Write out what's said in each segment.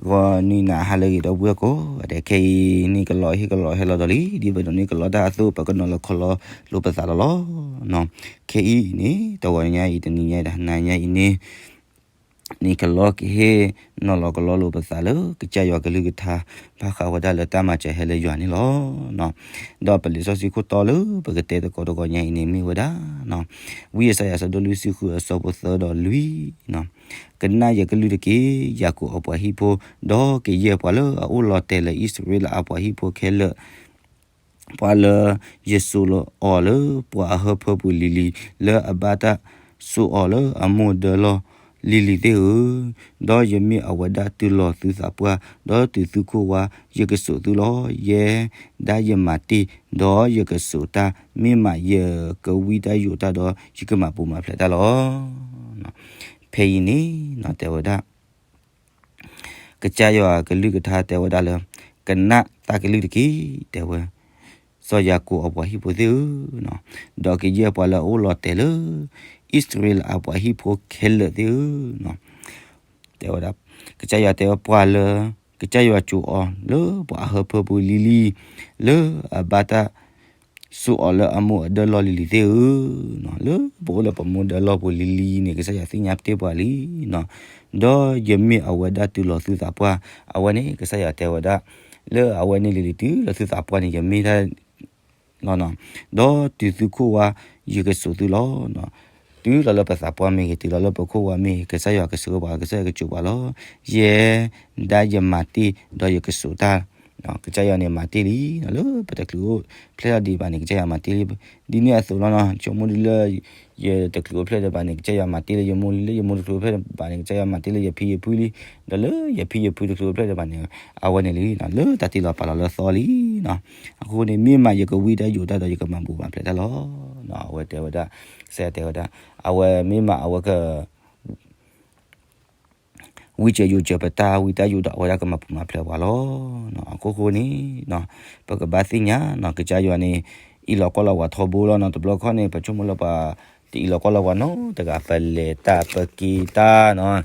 ဂီၤနံၤနၤဟါလၢအဂ့ၤ ဒီပုၢ်ဝဲၢ်ကိးဂၤဒဲး, ခဲအံၤန့ၣ် ကလီဟ့ၣ်ကလီဟဲလီၤဒီးလံ, ဒ်ပဒိးန့ၢ်ကလီတၢ်အသိး ပကနီၤလၢခီလီလိာ်ပသးလီၤလီၤ. ခဲအံၤန့ၣ် တဂီၤညါအံၤ တနံၤညါအံၤ တနၤညါအံၤန့ၣ် န့ၣ်ကလီကဟ့ၣ်နီၤလီၤကလီလိာ်ပသးလၢ ကစၢ်ယွၤကလုၢ်ကထါ ဘၣ်ဃးဝဲဒၣ်လၢတၢ်မၤစၢၤဟဲလၢယွၤန့ၣ်လီၤ. ဒီးပလံာ်စီဆှံခိၣ်တီလၢပကတဲသကိးတဂီၤညါအံၤန့ၣ် မ့ၢ်ဝဲဒၣ် ဝံယၡါယၤ အဆၢဒိၣ်လွံၢ်ဆံဃု အဆၢဖိသၢဒီးလွံၢ်, ကနၣ်ယကလုၢ်တက့ၢ်, ယၤကိာ်အပှၤဟံၣ်ဖိ, ဒီးကယဲၢ်ပှၤလၢအအိၣ်လီၤတဲာ်လၢအံၣ်စရ့လးအပှၤဟံၣ်ဖိခဲလၢာ် ပှၤလၢယစိာ်အီၤလၢပှၤအဟၢဖၢပူၤလံၤလံၤ, လၢအဘၣ်တၢ်စိာ်အီၤလၢအမိၢ်ဒၢလီၢ်လံၤလံၤသ့ၣ်ဧၢ, ဒီးယမ့ၢ်အဝဲဒၣ်တုၤလီၤသုသးပှၢ်, ဒီးတုၤသုခိၣ်ဝါ, ယကစိာ်သုလီၤ. ယဲဒၣ်ယမၤတ့ၢ်, ဒီးယကစိာ်တၢ်, မ့ၢ်မးယကဝံတၢ်ယိာ်တၢ်ဒီး ယကမၤပူၤမၤဖျဲးတၢ်လီၤ. ဖဲအံၤန့ၣ် တဲဝဲဒၣ် ကစၢ်ယွၤကလုၢ်ကထါတဲဝဲဒၣ်လၢ ကနၣ်တၢ်ကလုၢ်တက့ၢ်, တဲဝဲ, စီၤယၤကိာ်အပှၤဟံၣ်ဖိသ့ၣ်ဧၢ, ဒီးကယဲၢ်ပှၤလၢအအိၣ်လီၤတဲာ်လၢ အံၣ်စရ့လးအပှၤဟံၣ်ဖိခဲလၢာ်သ့ၣ်ဧၢ, တဲဝဲဒၣ်, ကစၢ်ယွၤတဲဝဲပှၤလၢ ကစၢ်ယွၤစိာ်အီၤလၢပှၤအဟၢဖၢပူၤလံၤလံၤ, လၢအဘၣ်တၢ် စိာ်အီၤလၢအမိၢ်အဒၢလီၢ်လံၤလံၤသ့ၣ်ဧၢ, လၢပအိၣ်လၢပမိၢ်ဒၢလီၢ်ပူၤလံၤလံၤန့ၣ် ကစၢ်ယွၤသ့ၣ်ညါတ့ၢ်ပှၤလံ, ဒီးယမ့ၢ်အဝဲဒၣ်တုၤလီၤသုသးပှၢ်, အဝဲန့ၣ် ကစၢ်ယွၤတဲဝဲဒၣ်, လၢအဝဲန့ၣ်လံၤလံၤတုၤလီၤသုသးပှၢ်န့ၣ် ယမ့ၢ်တၢ် ဒီးတုၤသုခိၣ်ဝါ ယကစိာ်သုလီၤ. တုၤလီၤလၢပသးပှၢ်မ့ၢ်ဂ့ၤ, တုၤလီၤလၢပခိၣ်ဝါမ့ၢ်ဂ့ၤ, ကစၢ်ယွၤကစိာ်ပှၤ, ကစၢ်ယွၤကစိာ်ပှၤလီၤ. ယဲဒၣ်ယမၤတ့ၢ်, ဒီးယကစိာ်တၢ်, ကစၢ်ယွၤန့ၣ်မၤတ့ၢ်လံ, လၢပတချုးအိၣ်ဖျဲၣ်လီၤဒံးဘၣ်န့ၣ် ကစၢ်ယွၤမၤတ့ၢ်လံ, ဒ်န့ၣ်အသိးလီၤနီၤ, ဆိကမိၣ်ဒ်လၢ ယတချုးအိၣ်ဖျဲၣ်ဒံးဘၣ်န့ၣ် ကစၢ်ယွၤမၤတ့ၢ်လၢယမိၢ်လံ, လၢယမိၢ်တချုးအိၣ်ဖျဲၣ်ဒံးဘၣ်န့ၣ် ကစၢ်ယွၤမၤတ့ၢ်လၢယဖံယဖုလံ, ဒီးလၢယဖံယဖုတချုးအိၣ်ဖျဲၣ်ဒံးဘၣ်န့ၣ် အဝဲန့ၣ်လံ, လၢတၢ်တ့လီၤပာ်လီၤလၢအသီလံနီၤ. အဃိန့ၣ် မ့ၢ်မးယကဝံတၢ်ယိာ်တၢ်ဒီး ယကမၤပူၤမၤဖျဲးတၢ်လီၤ. အဝဲတဲဝဲဒၣ်, ကစၢ်ယွၤတဲဝဲဒၣ်, အဝဲမ့ၢ်မးအဝဲက ဝံစၢၤယိာ်စၢၤပတၢ်ဝံတၢ်ယိာ်ဒီး အဝဲဒၣ်ကမၤပူၤမၤဖျဲးပှၤလီၤ. အခိၣ်ဃိန့ၣ် ပကဘၣ်သ့ၣ်ညါနီၤ, ကစၢ်ယွၤန့ၣ် အံးလီၤကွၢ်လီၤပှၤထီဘိလီၤနီၤ. တဘျီခီန့ၣ် ပဆိကမိၣ်လၢပှၤတအံးလီၤကွၢ်လီၤပှၤနီတဂၤ, ပလဲၤတၢ်ပက့ၤတၢ်နီၤ,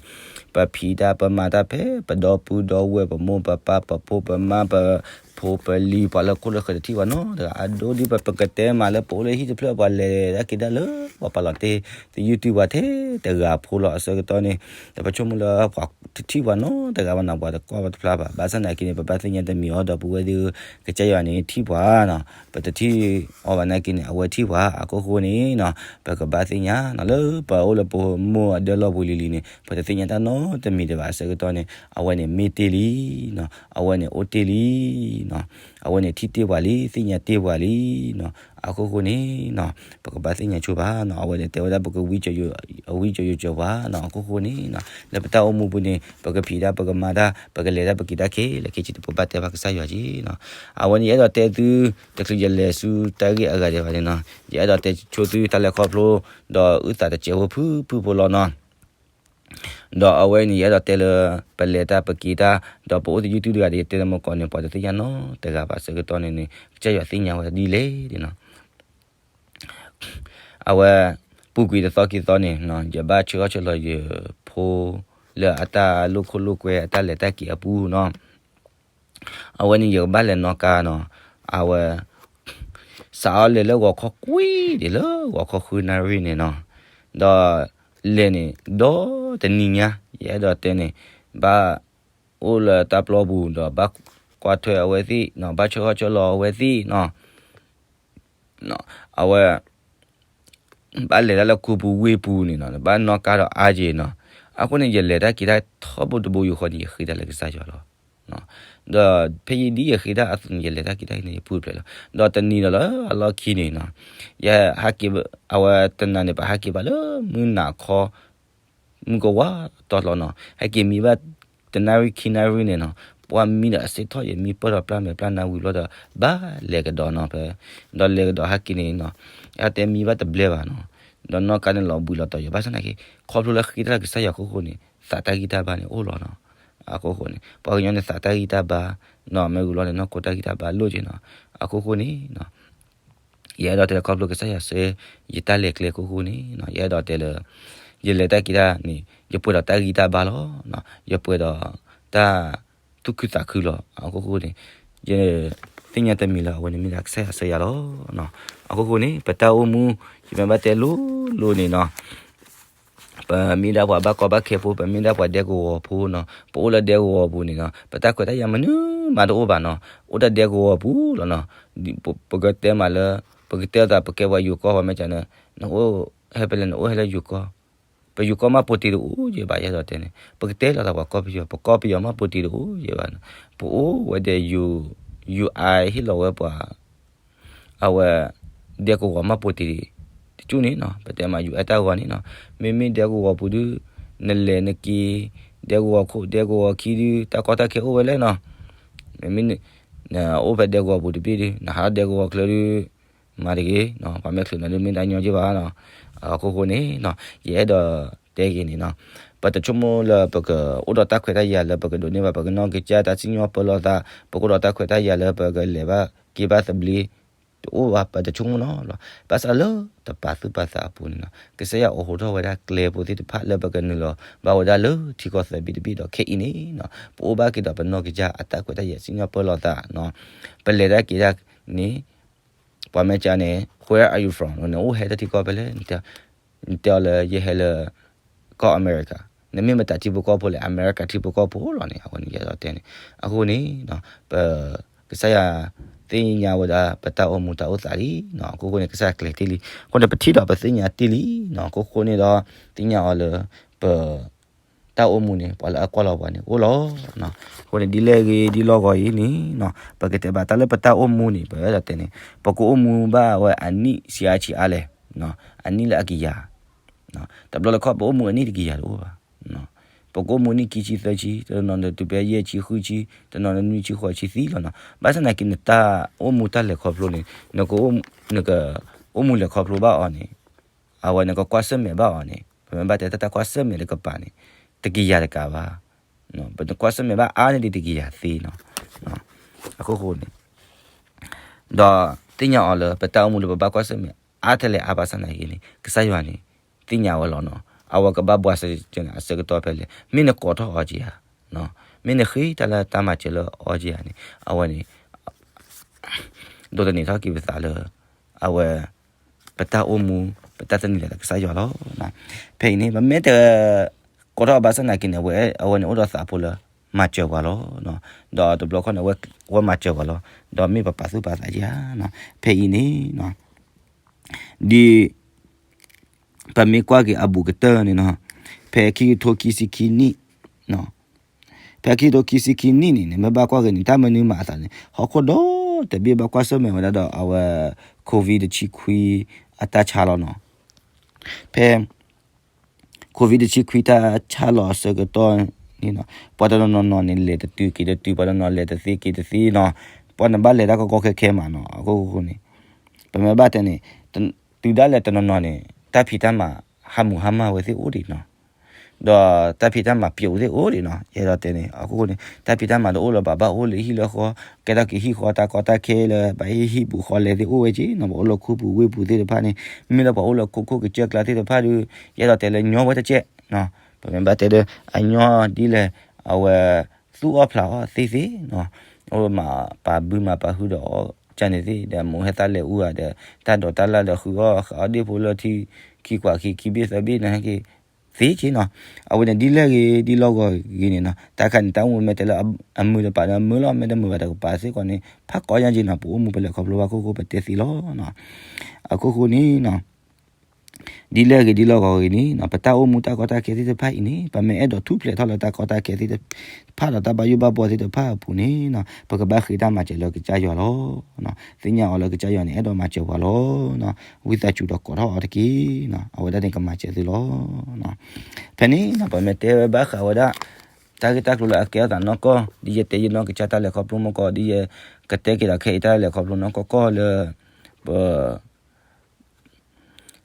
ပဖံးတၢ်ပမၤတၢ်ဖဲ ပဒီပုၢ်ဒီဝဲၢ် ပမိၢ်ပပၢ် ပဖိပမါ ပဖိပလံၤ ပှၤလၢခိၣ်လၢဃၢၤတထံၣ်ပှၤနီတဂၤ, အဒိဒ်ပပကတဲမးလၢပအိၣ်လၢဟံၣ်တဖျၢၣ် ပှၤလဲၤတၢ်က့ၤတၢ်လၢ ပှၤပာ်လီၤတ့ၢ် သယုၢ်တုပှၤထဲတဂၤဖိလီၤ. အဆၢကတီၢ်န့ၣ် ပဆိကမိၣ်လၢပှၤတထံၣ်ပှၤနီတဂၤဘၣ်နီၤ, ပှၤတကွၢ်ပှၤတဖျါဘၣ်. ဘၣ်ဆၣ်သနာ်က့န့ၣ် ပဘၣ်သ့ၣ်ညါတမံၤအီၤ ဒီပုၢ်ဝဲၢ်သ့ၣ်ဧၢ, ကစၢ်ယွၤန့ၣ်ထံၣ်ပှၤနီၤ, ပတထံၣ်အီၤဘၣ်နာ်က့န့ၣ် အဝဲထံၣ်ပှၤ. အခိၣ်ဃိန့ၣ်နီၤ ပကဘၣ်သ့ၣ်ညါနီၤ လၢပအိၣ်လၢပမိၢ်အဒၢလီၢ်ပူၤလံၤလံၤန့ၣ် ပတသ့ၣ်ညါတၢ်နီတမံၤဒံးဘၣ်. အဆၢကတီၢ်န့ၣ် အဝဲန့ၣ်မ့ၢ်တ့ၢ်လံနီၤ, အဝဲန့ၣ်အိၣ်တ့ၢ်လံနီၤ, အဝဲန့ၣ်ထံၣ်တ့ၢ်ပှၤလံ သ့ၣ်ညါတ့ၢ်ပှၤလံနီၤ. အခိၣ်ဃိန့ၣ်နီၤ ပကဘၣ်သ့ၣ်ညါဆိပာ်နီၤ, အဝဲန့ၣ်တဲဝဲဒၣ် ပကဝံစၢၤယိာ် အဝံစၢၤယိာ်စၢၤပှၤနီၤ. အခိၣ်ဃိန့ၣ်နီၤ လၢပတၢ်အိၣ်မူပူၤန့ၣ် ပကဖံးတၢ် ပကမၤတၢ် ပကလဲၤတၢ်ပက့ၤတၢ်ခဲလၢာ်ခဲဆ့ ပကဘၣ်တဲဘၣ်ကစၢ်ယွၤက့ၤနီၤ. အဝဲန့ၣ် ယအဲၣ်ဒိးတဲသု တချုးယလဲၤဆူတၢ်ဂ့ၢ်အဂၤဒံးဘၣ်န့ၣ်နီၤ, ယအဲၣ်ဒိးတဲဆိသုတၢ်လဲၤခီဖျိ ဒီးအုၣ်သးတစဲးဖိဖုၣ်ဖုၣ်ဖိလီၤနီၤ. ဒီးအဝဲန့ၣ် ယအဲၣ်ဒိးတဲလၢ ပလဲၤတၢ်ပက့ၤတၢ် ဒီးပအိၣ်သယုၢ်တုတဂၤဒီး ယတဲလၢမုၢ်ကီၢ်န့ၣ် ပှၤတသ့ၣ်ညါနီတဂၤဘၣ်. ဆၢကတီၢ်န့ၣ်န့ၣ် ကစၢ်ယွၤသ့ၣ်ညါဝဲဒ်လဲၣ်န့ၣ်နီၤ. အဝဲ ပူၤကွံာ်တသီခံသီန့ၣ်နီၤ ယဘၣ်ဆှၢထီၣ်ဆှၢလီၤယဖိ လၢအတၢ်လိာ်ခိၣ်လိာ်ကွဲ အတၢ်လဲၤတၢ်က့ၤအပူၤနီၤ. အဝဲန့ၣ် ယကဘၣ်လဲၤနီၣ်ကါနီၤ. အဝဲ စးထီၣ်လဲၤလၢဂီၤခီကွံာ်ဒံးလၢဂီၤခီဃုနၣ်ရံၣ်န့ၣ်နီၤ, ဒီးလဲၤန့ၣ် ဒီတနံၤညါ ယအဲၣ်ဒိးတဲန့ၣ် ဘၣ်အိၣ်လၢတၢ်ပျီပူၤ ဒီးဘၣ်ကွၢ်ထွဲအဝဲသ့ၣ်နီၤ, ဘၣ်ဆှၢထီၣ်ဆှၢလီၤအဝဲသ့ၣ်နီၤ. အဝဲ ဘၣ်လဲၤတၢ်လၢကူပူၤဝ့ၢ်ပူၤန့ၣ်နီၤ, ဘၣ်နီၣ်ကါဒီးအါက့ၤနီၤ. အဃိန့ၣ် ယလဲၤတၢ်က့ၤတၢ်ထီဘိတဘိယူၢ်ဃီန့ၣ် ယဃ့တၢ်လၢကစၢ်ယွၤလီၤ. ဒီးဖဲယဒ်ယဃ့တၢ်အသိးန့ၣ် ယလဲၤတၢ်က့ၤတၢ်န့ၣ် ယပူၤဖျဲးလီၤ. ဒီးတနံၤဒီးလၢအလီၢ်ခံန့ၣ်နီၤ, ယဟဲက့ၤ အဝဲတနၤန့ၣ် ပဟဲက့ၤဘၣ်လၢမုၢ်နၤခီ မုၢ်ကဝါတီၤလီၤနီၤ, ဟဲက့ၤမံဘၣ် တနၣ်ရံၣ်ခံနၣ်ရံၣ်န့ၣ်နီၤ, ပှၤမံဒီးအစ့ထီၣ် ယမံပၢၢ်ဒီးပျၢ်မဲာ်ပျၢ်နါဝံၤဘျီဒီး ဘၣ်လဲၤကဒီးနီၤဖဲ, ဒီးလဲၤကဒီးဟဲက့ၤန့ၣ်နီၤ, အတဲမံဘၣ်တဘျဲဘၣ်နီၤ, ဒီးနီၣ်ကါန့ၣ်လီၤဘှံးလီၤတီၤယၤ, ဘၣ်ဆၣ်သနာ်က့ ခီဖျိလၢဃ့တၢ်လၢကစၢ်ယွၤအခိၣ်ဃိန့ၣ် သးတၢ်ဂံၢ်တၢ်ဘါန့ၣ်အိၣ်လီၤနီၤ. အခိၣ်ဃိန့ၣ် ပှၤကညီန့ၣ်သးတၢ်ဂံၢ်တၢ်ဘါနီၤ, မ့ၢ်ဝံၤလီၤန့ၣ် နီၢ်ကီၢ်တၢ်ဂံၢ်တၢ်ဘါလိၣ်က့ၤနီၤ. အခိၣ်ဃိန့ၣ် ယအဲၣ်ဒိးတဲခီဖျိကစၢ်ယွၤဆှၢ ယတၢ်လဲၤကျဲအခိၣ်ဃိန့ၣ်နီၤ, ယအဲၣ်ဒိးတဲလၢ ယလဲၤတၢ်က့ၤတၢ်န့ၣ် ယပှဲၤဒီးတၢ်ဂံၢ်တၢ်ဘါလီၤ. ယပှဲၤဒီးတၢ် သူၣ်ခုသးခုလီၤ. အခိၣ်ဃိန့ၣ် ယသ့ၣ်ညါတမံၤလၢအဝဲန့ၣ်မ့ၢ်ဒၣ်ကစၢ်ယွၤအစၢယွၤလီၤ. အခိၣ်ဃိန့ၣ် ပတၢ်အိၣ်မူ ယမ့ၢ်ဘၣ်တဲလိၤလိၤန့ၣ်နီၤ ပမ့ၢ်ဒၣ်ပှၤဘၣ်ကီဘၣ်ခဲဖိ, ပမ့ၢ်ဒၣ်ပှၤဒဲကဝီၤဖိနီၤ, ပအိၣ်လၢဒဲကဝီၤပူၤန့ၣ်နီၤ, ပတၢ်ခွဲးတၢ်ယာ်မနုၤမးတအိၣ်ဘၣ်နီၤ, အိၣ်ဒၣ်ဒဲကဝီၤပူၤလီၤနီၤ. ပကတဲမးလၢ ပကတဲသး ပကဲပှၤယိၤကီၢ် ပှၤမ့ၢ်ကန့ၣ် နအိၣ်ဟဲဖဲလဲၣ်, နအိၣ်ဟဲလၢယိၤကီၢ်, ပယိၤကီၢ်မးပိာ်တ့ၢ်တအိၣ်ယဲဘၣ်, ယအဲၣ်ဒိးတဲန့ၣ် ပကတဲလီၤသးပှၤကီၢ်ပယီၤ, ပကီၢ်ပယီၤမးပိာ်တ့ၢ်တအိၣ်ယဲဘၣ်နီၤ. ပအိၣ်ဝဲဒီး ယူၢ်အါ ဟ့ၣ်လီၤဝဲပှၤ အဝဲ ဒဲကဝီၤမးပိာ်တ့ၢ်တကၠူၣ်န့ၣ်နီၤ, ပတဲမး ယူၢ်အါ တၢ်ဂီၤန့ၣ်နီၤ, မ့မ့ၢ်ဒဲကဝီၤပူၤဒုး နလဲၤနက့ၤ ဒဲကဝီၤခိၣ် ဒဲကဝီၤခံဒုး တၢ်ကီတၢ်ခဲအိၣ်ဝဲလဲၣ်နီၤ. မ့မ့ၢ်နအိၣ်ဖဲဒဲကဝီၤပူၤတဘ့ၣ်ဒုး နဟးဒဲကဝီၤချၢဒုး မၤတဂ့ၤ, ပှၤမ့ၢ်ချုးနၤဒုး မ့ၢ်တၢ်ညီက့ဘၣ်နီၤ. အခိၣ်ဃိန့ၣ် ယအဲၣ်ဒိးတဲဂ့ၤန့ၣ်နီၤ, ပတဆိကမိၣ်လၢပကအိၣ်ဒီးတၢ်ခွဲးတၢ်ယာ်လၢပကဒိးန့ၢ်ဘၣ် ပကနီၢ်ကစၢ်တၢ်စံၣ်ညီၣ်ပၢလီၤသး, ပကအိၣ်ဒီးတၢ်ခွဲးတၢ်ယာ်လၢပကလဲၤဘၣ်က့ၤဘၣ်သဘျ့ တအိၣ်ဘၣ်, ပတဆိကမိၣ်နီၤလီၤ. ဘၣ်ဆၣ်လၢတပာ်သူၣ်ပာ်သးအပူၤန့ၣ်နီၤ, ကစၢ်ယွၤအိးထီၣ်ဝဲဒၣ်ကျဲဖိသ့ၣ်တဖၣ်လၢပကနုာ်လီၤဘၣ်ဝဲဒၣ်လၢထံကီၢ်သၢဘ့ၣ်တဘ့ၣ်ဒီး ခဲအံၤန့ၣ်နီၤ ပအိၣ်ဘၣ်က့ၤဒီးပနီၢ်ကစၢ်အတၢ်ခွဲးတၢ်ယာ်စံၣ်ညီၣ်ပၢလီၤသးနီၤ, ပလဲၤတၢ်က့ၤတၢ်န့ၣ် ပှၤမ့ၢ်ကန့ၣ် Where are you from နအိၣ်ဟဲတၢ်ထံကီၢ်ဖဲလဲၣ်, နတဲအီၤလၢယဟဲလၢ ကီၢ်အမဲရကၤ, နမ့ၢ်မတၤထံဖိကီၢ်ဖိလဲၣ်, အမဲရကၤထံဖိကီၢ်ဖိလီၤန့ၣ်, အဝဲန့ၣ်ယအဲၣ်ဒိးတဲန့ၣ်, အဃိန့ၣ် ပ ကစၢ်ယွၤသ့ၣ်ညါဝဲဒၣ်ပတၢ်အိၣ်မူတၢ်အိၣ်သးလံနီၤ, အခိၣ်ဃိန့ၣ် ကစၢ်ယွၤကျဲၤတ့ၢ်လံ, အဃိန့ၣ် ပထံၣ်ဒီးပသ့ၣ်ညါတ့ၢ်လံနီၤ, အခိၣ်ဃိန့ၣ်ဒီး သ့ၣ်ညါအီၤလၢ ပ တၢ်အိၣ်မူန့ၣ် ပှၤလၢအကွၢ်လီၤပှၤန့ၣ် အိၣ်လီၤ. အဃိန့ၣ် ဒ်လဲၣ်ဂ့ၤဒ်လီၢ်ဂီၤအံၤန့ၣ်နီၤ, ပကတဲဘၣ်တၢ်လၢပတၢ်အိၣ်မူန့ၣ် ပဝဲဒၣ်တဲန့ၣ် ပကအိၣ်မူဘၣ်ဝဲအနံၣ်ဆံးအါဆံးအါလဲၣ်, အနံၣ်လၢအကယၤ, တဘျီလၢခီၣ်ပအိၣ်မူအနံၣ်တကယၤတအိၣ်ဘၣ်, ပကအိၣ်မူနံၣ်ခံဆံသၢဆံ, တနီၤန့ၣ်တုၤဖဲယဲၢ်ဆံဃုဆံ, တနီၤန့ၣ်နွံဆံဃိးဆံသံလီၤနီၤ. ဘၣ်ဆၣ်သနာ်က့ နတၢ်အိၣ်မူတၢ်လဲၤခီဖျိန့ၣ် နက နကအိၣ်မူလဲၤခီဖျိဘၣ်အီၤန့ၣ် အဝဲနကကွၢ်ဆၢၣ်မဲာ်ဘၣ်အီၤန့ၣ် ပမ့ၢ်ဘၣ်တဲတၢ် တၢ်ကွၢ်ဆၢၣ်မဲာ်တကပၤန့ၣ် တကယၤတကးဘၣ်, ပနကွၢ်ဆၢၣ်မဲာ်ဘၣ်အါန့ၢ်ဒံးတကယၤသ့နီၤ. အခိၣ်ဃိန့ၣ် ဒီးသ့ၣ်ညါအီၤလၢ ပတၢ်အိၣ်မူလၢပဘၣ်ကွၢ်ဆၢၣ်မဲာ် အါတလဲၣ်အါဘၣ်ဆၣ်သနာ်က့န့ၣ် ကစၢ်ယွၤန့ၣ် သ့ၣ်ညါဝဲလီၤနီၤ. အဝဲကဘၣ်ဘှါစၢၤအဆၢကတီၢ်ဖဲလဲၣ်, မ့ၢ်နကိးထီၣ်အီၤက့ဧါ, မ့ၢ်နဃ့တၢ်လၢတၢ်မၤစၢၤလၢအီၤက့ဧါန့ၣ် အဝဲန့ၣ် ဒိးသန့ၤထီၣ်က့ၤပသးလၢ အဝဲ ပတၢ်အိၣ်မူ ပတၢ်သန့ၤလၢကစၢ်ယွၤလီၤ. ဖဲအံၤန့ၣ် ပမ့ၢ်တ ကိးထီၣ်အီၤဘၣ်ဆၣ်သနာ်က့န့ၣ် အဝဲ အဝဲန့ၣ်အိၣ်ဒီးသးဖိလၢ မၤစၢၤပှၤလီၤ. ဒီးတဘျီခီန့ၣ် အဝဲမၤစၢၤပှၤလီၤ. ဒီးမ့ၢ်ပပာ်သူၣ်ပာ်သးဧါနီၤ. ဖဲအံၤန့ၣ် ဒ် ပမ့ၢ်ကွၢ်က့ၤအဘူးကတၢၢ်န့ၣ်နီၤ, ဖဲခံကထိခံဆံခံနံၣ် ဖဲခံကထိခံဆံခံနံၣ်န့ၣ် နမ့ၢ်ဘၣ်ကွၢ်က့ၤန့ၣ် တၢ်မနုၤမၤအသးန့ၣ် ဟီၣ်ခိၣ်ဒီတဘ့ၣ်ဘၣ်ကွၢ်ဆၢၣ်မဲာ်ဝဲဒၣ်ဒီးအဝဲ COVID တဆံခွံအတၢ်ဆါလီၤနီၤ. ဖဲ COVID တဆံခွံတၢ်ဆါလီၤအဆၢကတီၢ်န့ၣ်နီၤ, ပှၤတနီၤနီၤန့ၣ် လဲၤတတုၤက့ၤတတုၤ, ပှၤတနီၤလဲၤတသ့က့ၤတသ့နီၤ, ပှၤန့ၣ်ဘၣ်လဲၤတၢ်ကီကီခဲခဲမးနီၤ. အခိၣ်ဃိန့ၣ် ပမ့ၢ်ဘၣ်တဲန့ၣ် တုၤဒၣ်လဲာ်တနီၤနီၤန့ၣ် တၢ်ဖံးတၢ်မၤဟးမုာ်ဟါမၢ်ဝဲသ့ၣ်အိၣ်ဒံးနီၤ, ဒီးတၢ်ဖံးတၢ်မၤပျိးသ့ၣ်အိၣ်ဒံးနီၤ. ယအဲၣ်ဒိးတဲန့ၣ် အခိၣ်ဃိန့ၣ် တၢ်ဖံးတၢ်မၤတအိၣ်လၢၤဘၣ်, ဘၣ်အိၣ်လၢဟံၣ်လၢဃီ, ကဲထီၣ်က့ၤဟံၣ်ဃီတၢ်ကီတၢ်ခဲလၢ ဘၣ်ဟ့ၣ်ဟံၣ်ပူၤဃီလဲၤသ့ၣ်အိၣ်ဝဲက့နီၤ. ပှၤအိၣ်လၢခူပူၤဝ့ၢ်ပူၤသ့ၣ်တဖၣ်န့ၣ် မ့ၢ်လၢပှၤအိၣ်လၢခိခိၣ်ကစၢၢ်ကျါသ့ၣ်တဖၣ်ဒီး ယအဲၣ်ဒိးတဲလၢညီဝဲတကဲးနီၤ. ပမ့ၢ်ဘၣ်တဲဒီး အညီဒ်လဲၣ် အဝဲ သူၣ်အီၣ်ဖျးအီၣ်သ့သ့နီၤ, အိၣ်မၤပာ်ဘုမၤပာ်ဟုဒီးအီၣ်ကန့ၣ်သ့ ဒီးမိၢ်ဟဲသၣ်လဲၤအူဧါဒီး တၢ်ဒိးတၢ်လၣ်ဒီးဃုအီၣ်ဃုအီၣ်ဒ့ၣ်ဖိလၢထံ ခံကွၢ်ခံခံဘ့ၣ်သၢဘ့ၣ်န့ၣ်က့ သ့က့နီၤ. အဝဲန့ၣ်ဒ်လဲၣ်ဂ့ၤဒ်လီၢ်ဂီၤဂ့ၤန့ၣ်နီၤ, တၢ်ခါန့ၣ် တၢ်အိၣ်မူမ့ၢ်တဲလၢအမုာ်တပာ်ဒီးအမုာ်လီၤ, မ့ၢ်တမုာ်ဘၣ်တကပၤစ့ၢ်ကီးန့ၣ် ဖးကီညါက့နီၤ, ပအိၣ်မူပလဲၤခီဖျိဘၣ်ခိၣ်ဃိပတဲသ့လီၤနီၤ. အခိၣ်ဃိန့ၣ်နီၤ ဒ်လဲၣ်ဂ့ၤဒ်လီၢ်ဂီၤဂ့ၤန့ၣ်နီၤ, ပတၢ်အိၣ်မူတၢ်ကီတၢ်ခဲသ့ၣ်တဖၣ်အံၤန့ၣ် ပမ့ၢ်အဲၣ်ဒိးထူၣ်ဖျဲးထီၣ်လၢတၢ်ကီတၢ်ခဲသ့ၣ်တဖၣ်ဒီးတၢ်ဘၣ်ယိၣ်ဘၣ်ဘှီသ့ၣ်တဖၣ်အပူၤန့ၣ်နီၤ, ပကဘၣ်ဃ့တၢ်မၤစၢၤလၢကစၢ်ယွၤလီၤ. သ့ၣ်ညါအီၤလၢကစၢ်ယွၤန့ၣ် အဲၣ်ဒိးမၤစၢၤပှၤလီၤ. ဝံသးစူၤဒီးကိးထီၣ်အီၤတက့ၢ်နီၤ, အဝဲဒၣ်န့ၣ်ကမၤစၢၤသုလီၤ. ဖဲန့ၣ်နီၤ ပမ့ၢ်တဲဝဲဘၣ်ဃးဝဲဒၣ် တၢ်ဂ့ၢ်တၢ်ကျိၤလၢအကဲထီၣ်သးနီၢ်ကီၢ် ဒ်ယတဲယနီၢ်ကစၢ်တၢ်လဲၤခီဖျိမီၢ်ကီၢ် ဒ်ယကတဲက့ၤဒီးခဲအံၤတၢ်လဲၤခီဖျိနီၢ်ကီၢ်ကီၢ်လၢ ပ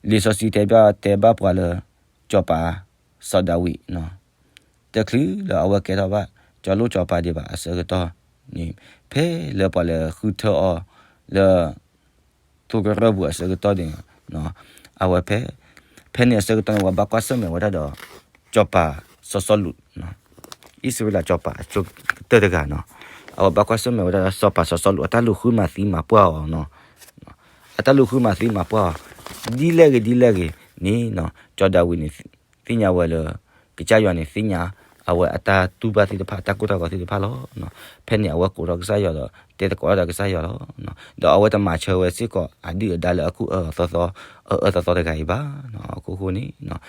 လံာ်စီဆှံတဲဘၣ်တဲဘၣ်ပှၤလၢ စီၤပၤ စီၤဒၤဝံးနီၤ, တချုးလၢအဝဲကဲထီၣ်ဘၣ် စီၤလိၣ်စီၤပၤဒံးဘၣ်အဆၢကတီၢ်န့ၣ် ဖဲလၢပှၤလဲၤဃုထၢအီၤလၢ သိကရၢၢ်ပူၤအဆၢကတီၢ်န့ၣ် အဝဲဖဲ ဖဲန့ၣ်အဆၢကတီၢ်န့ၣ် ပှၤဘၣ်ကွၢ်ဆၢၣ်မဲာ်ဝဲဒၣ်ဒီး စီၤပၤစီၤစီလူးနီၤ. အံၣ်စရ့လးစီၤပၤအဆိကတၢၢ်တဂၤနီၤ, အဝဲဘၣ်ကွၢ်ဆၢၣ်မဲာ်ဝဲဒၣ်စီၤပၤစီၤစီလူးအတၢ်လူၤဃုမၤသံမၤပှၢ်အီၤနီၤ, အတၢ်လူၤဃုမၤသံမၤပှၢ်အီၤ, ဒ်လဲၣ်ဂ့ၤဒ်လဲၣ်ဂ့ၤန့ၣ်နီၤ, စီၤဒၤဝံးန့ၣ် သ့ၣ်ညါဝဲလၢ ကစၢ်ယွၤန့ၣ်သ့ၣ်ညါ အဝဲအတၢ်တူၢ်ဘၣ်သ့ၣ်တဖၣ် အတၢ်ကိၢ်တၢ်ဂီၤသ့ၣ်တဖၣ်လီၤ. ဖဲန့ၣ်အဝဲကိးထီၣ်ကစၢ်ယွၤဒီး တဲသကိးတၢ်ဒီးကစၢ်ယွၤလီၤ. ဒီးအဝဲတမၤဆၢဝဲစ့ၢ်ကီးအဒုၣ်အဒါလၢအကူၣ်အၢသီသီ, အအၢသီသီတဂၤအံၤဘၣ်. အခိၣ်ဃိန့ၣ်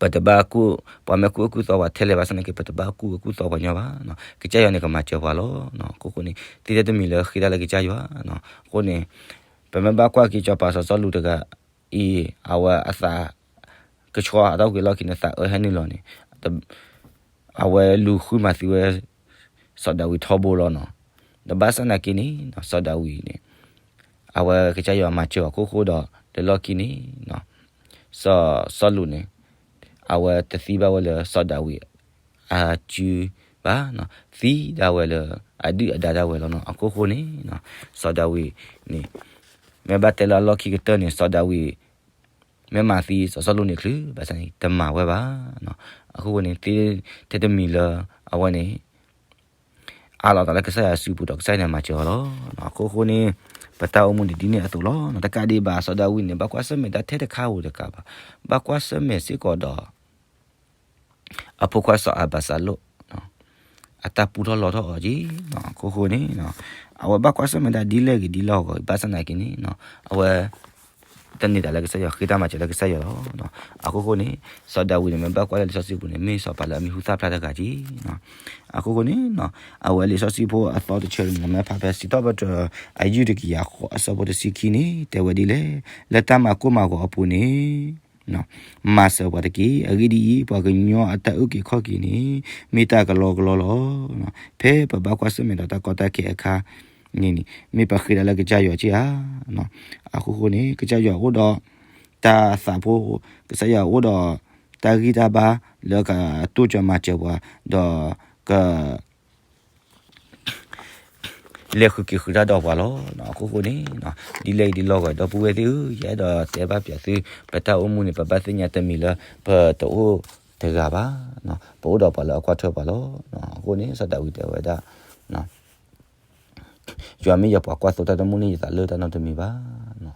ပတဘၣ်ကူၣ်, ပှၤမ့ၢ်ကူၣ်အၢကူၣ်သီပှၤထဲလဲၣ်ဘၣ်ဆၣ်သနာ်က့ ပတဘၣ်ကူၣ်အၢကူၣ်သီပှၤညီဘၣ်. ကစၢ်ယွၤန့ၣ်ကမၤစၢၤပှၤလီၤ. အခိၣ်ဃိန့ၣ် သ့ထဲတမံၤလၢဃ့တၢ်လၢကစၢ်ယွၤ. အဃိန့ၣ် ပမ့ၢ်ဘၣ်ကွၢ်က့ၤစီၤပၤစီၤစီလူးတဂၤအံၤ အဝဲအသး ကဆှီအတၢ်ဂ့ၤလီၢ်ခံန့ၣ် သးအၢဟဲနုာ်လီၤန့ၣ် အဝဲလူၤဃုမၤသံဝဲ စီၤဒၤဝံးထီဘိလီၤနီၤ. ဒီးဘၣ်ဆၣ်သနာ်က့န့ၣ် စီၤဒၤဝံးန့ၣ် အဝဲကစၢ်ယွၤမၤစၢၤအခိၣ်ဃိဒီး လၢလီၢ်ခံန့ၣ် စီၤစီလူးန့ၣ် အဝဲတသံဘၣ်ဝဲလၢစီၤဒၤဝံးအစုဘၣ်, သံဒၣ်ဝဲလၢအဒုၣ်အဒါဒၣ်ဝဲလီၤနီၤ. အခိၣ်ဃိန့ၣ် စီၤဒၤဝံးန့ၣ် မ့ၢ်ဘၣ်တဲလၢအလီၢ်ခံကတၢၢ်န့ၣ် စီၤဒၤဝံး မ့ၢ်မၤသံစီၤစီလူးန့ၣ်ချုး ဘၣ်ဆၣ်န့ၣ် တမၤဝဲဘၣ်. အခိၣ်ဃိန့ၣ် သ့ထဲတမံၤလၢအဝဲန့ၣ် အးလီၤသးလၢကစၢ်ယွၤစုပူၤဒီး ကစၢ်ယွၤန့ၣ်မၤစၢၤအီၤလီၤ. အခိၣ်ဃိန့ၣ် ပတၢ်အိၣ်မူန့ၣ်ဒ်န့ၣ်အသိးလီၤ. တကးဒံးဘၣ် စီၤဒၤဝံးန့ၣ် ဘၣ်ကွၢ်ဆၢၣ်မဲာ်တၢ်ထဲတခါဧိၤတကးဘၣ်, ဘၣ်ကွၢ်ဆၢၣ်မဲာ်စ့ၢ်ကီးဒီး အဖိခွါစီၤအၤဘးစၤလိၣ် အတၢ်ပူထီၣ်လီၤထီၣ်အီၤက့ၤ. အခိၣ်ဃိန့ၣ် အဝဲဘၣ်ကွၢ်ဆၢၣ်မဲာ်တၢ်ဒ်လဲၣ်ဂ့ၤဒ်လဲၣ်ဂ့ၤ ဘၣ်ဆၣ်သနာ်က့န့ၣ် အဝဲ တန့ၢ်တၢ်လၢကစၢ်ယွၤ ဃ့တၢ်မၤစၢၤလၢကစၢ်ယွၤလီၤ. အခိၣ်ဃိန့ၣ် စီၤဒၤဝံးန့ၣ် မ့ၢ်ဘၣ်ကွၢ်လၢလံာ်စီဆှံပူၤန့ၣ် မ့ၢ်စီၤပၤလၢအမံၤဟူသၣ်ဖျါတဂၤက့ၤ. အခိၣ်ဃိန့ၣ် အဝဲလံာ်စီဆှံဖိအသီတဆၢန့ၣ် မ့ၢ်ဖးဖဲစံးထီၣ်ပတြၢၤ အယုၢ်တကယၤဃိးအဆၢဖိတဆံခံန့ၣ် တဲဝဲဒ်လဲၣ်, လၢတၢ်မၤကိၢ်မၤဂီၤအပူၤန့ၣ် မၤစၢၤပှၤတက့ၢ်. အဂ့ၢ်ဒ်အံၤ, ပှၤကညီအတၢ်အုၣ်က့ၤခီၣ်က့ၤန့ၣ် မ့ၢ်တၢ်ကလီကလီလီၤ. ဖဲပဘၣ်ကွၢ်ဆၢၣ်မဲာ်ဒီးတၢ်ကီတၢ်ခဲအခါန့ၣ် မ့ၢ်ပဃ့ဒၣ်လၢကစၢ်ယွၤက့ၢ်ဧါ. အဃိဃိန့ၣ် ကစၢ်ယွၤအိၣ်ဒီးတၢ်သးဖိ, ကစၢ်ယွၤအိၣ်ဒီးတၢ်ဂံၢ်တၢ်ဘါလၢကတိစၢၤမၤစၢၤပှၤ, ဒီးက လဲၤဃုာ်က့ၤဃုာ်တၢ်ဒီးပှၤလီၤ. အခိၣ်ဃိန့ၣ် ဒ်လဲၣ်ဂ့ၤဒ်လဲၣ်ဂ့ၤ ဒီပုၢ်ဝဲၢ်သ့ၣ်ဧၢ, ယအဲၣ်ဒိးတဲဘၣ်ပၠးသု, ပတၢ်အိၣ်မူန့ၣ် ပဘၣ်သ့ၣ်ညါတမံၤလၢ ပတအိၣ်တဂၤဘၣ်, ပအိၣ်ဒီးပှၤလၢအကွၢ်ထွဲပှၤလီၤ. အဃိန့ၣ် စီၤဒၤဝံးတဲဝဲဒၣ် ယွၤမ့ၢ်ယပှၤကွၢ်သိတၢ်တမုၢ်န့ၣ် ယသးလၢတၢ်နီတမံၤဘၣ်.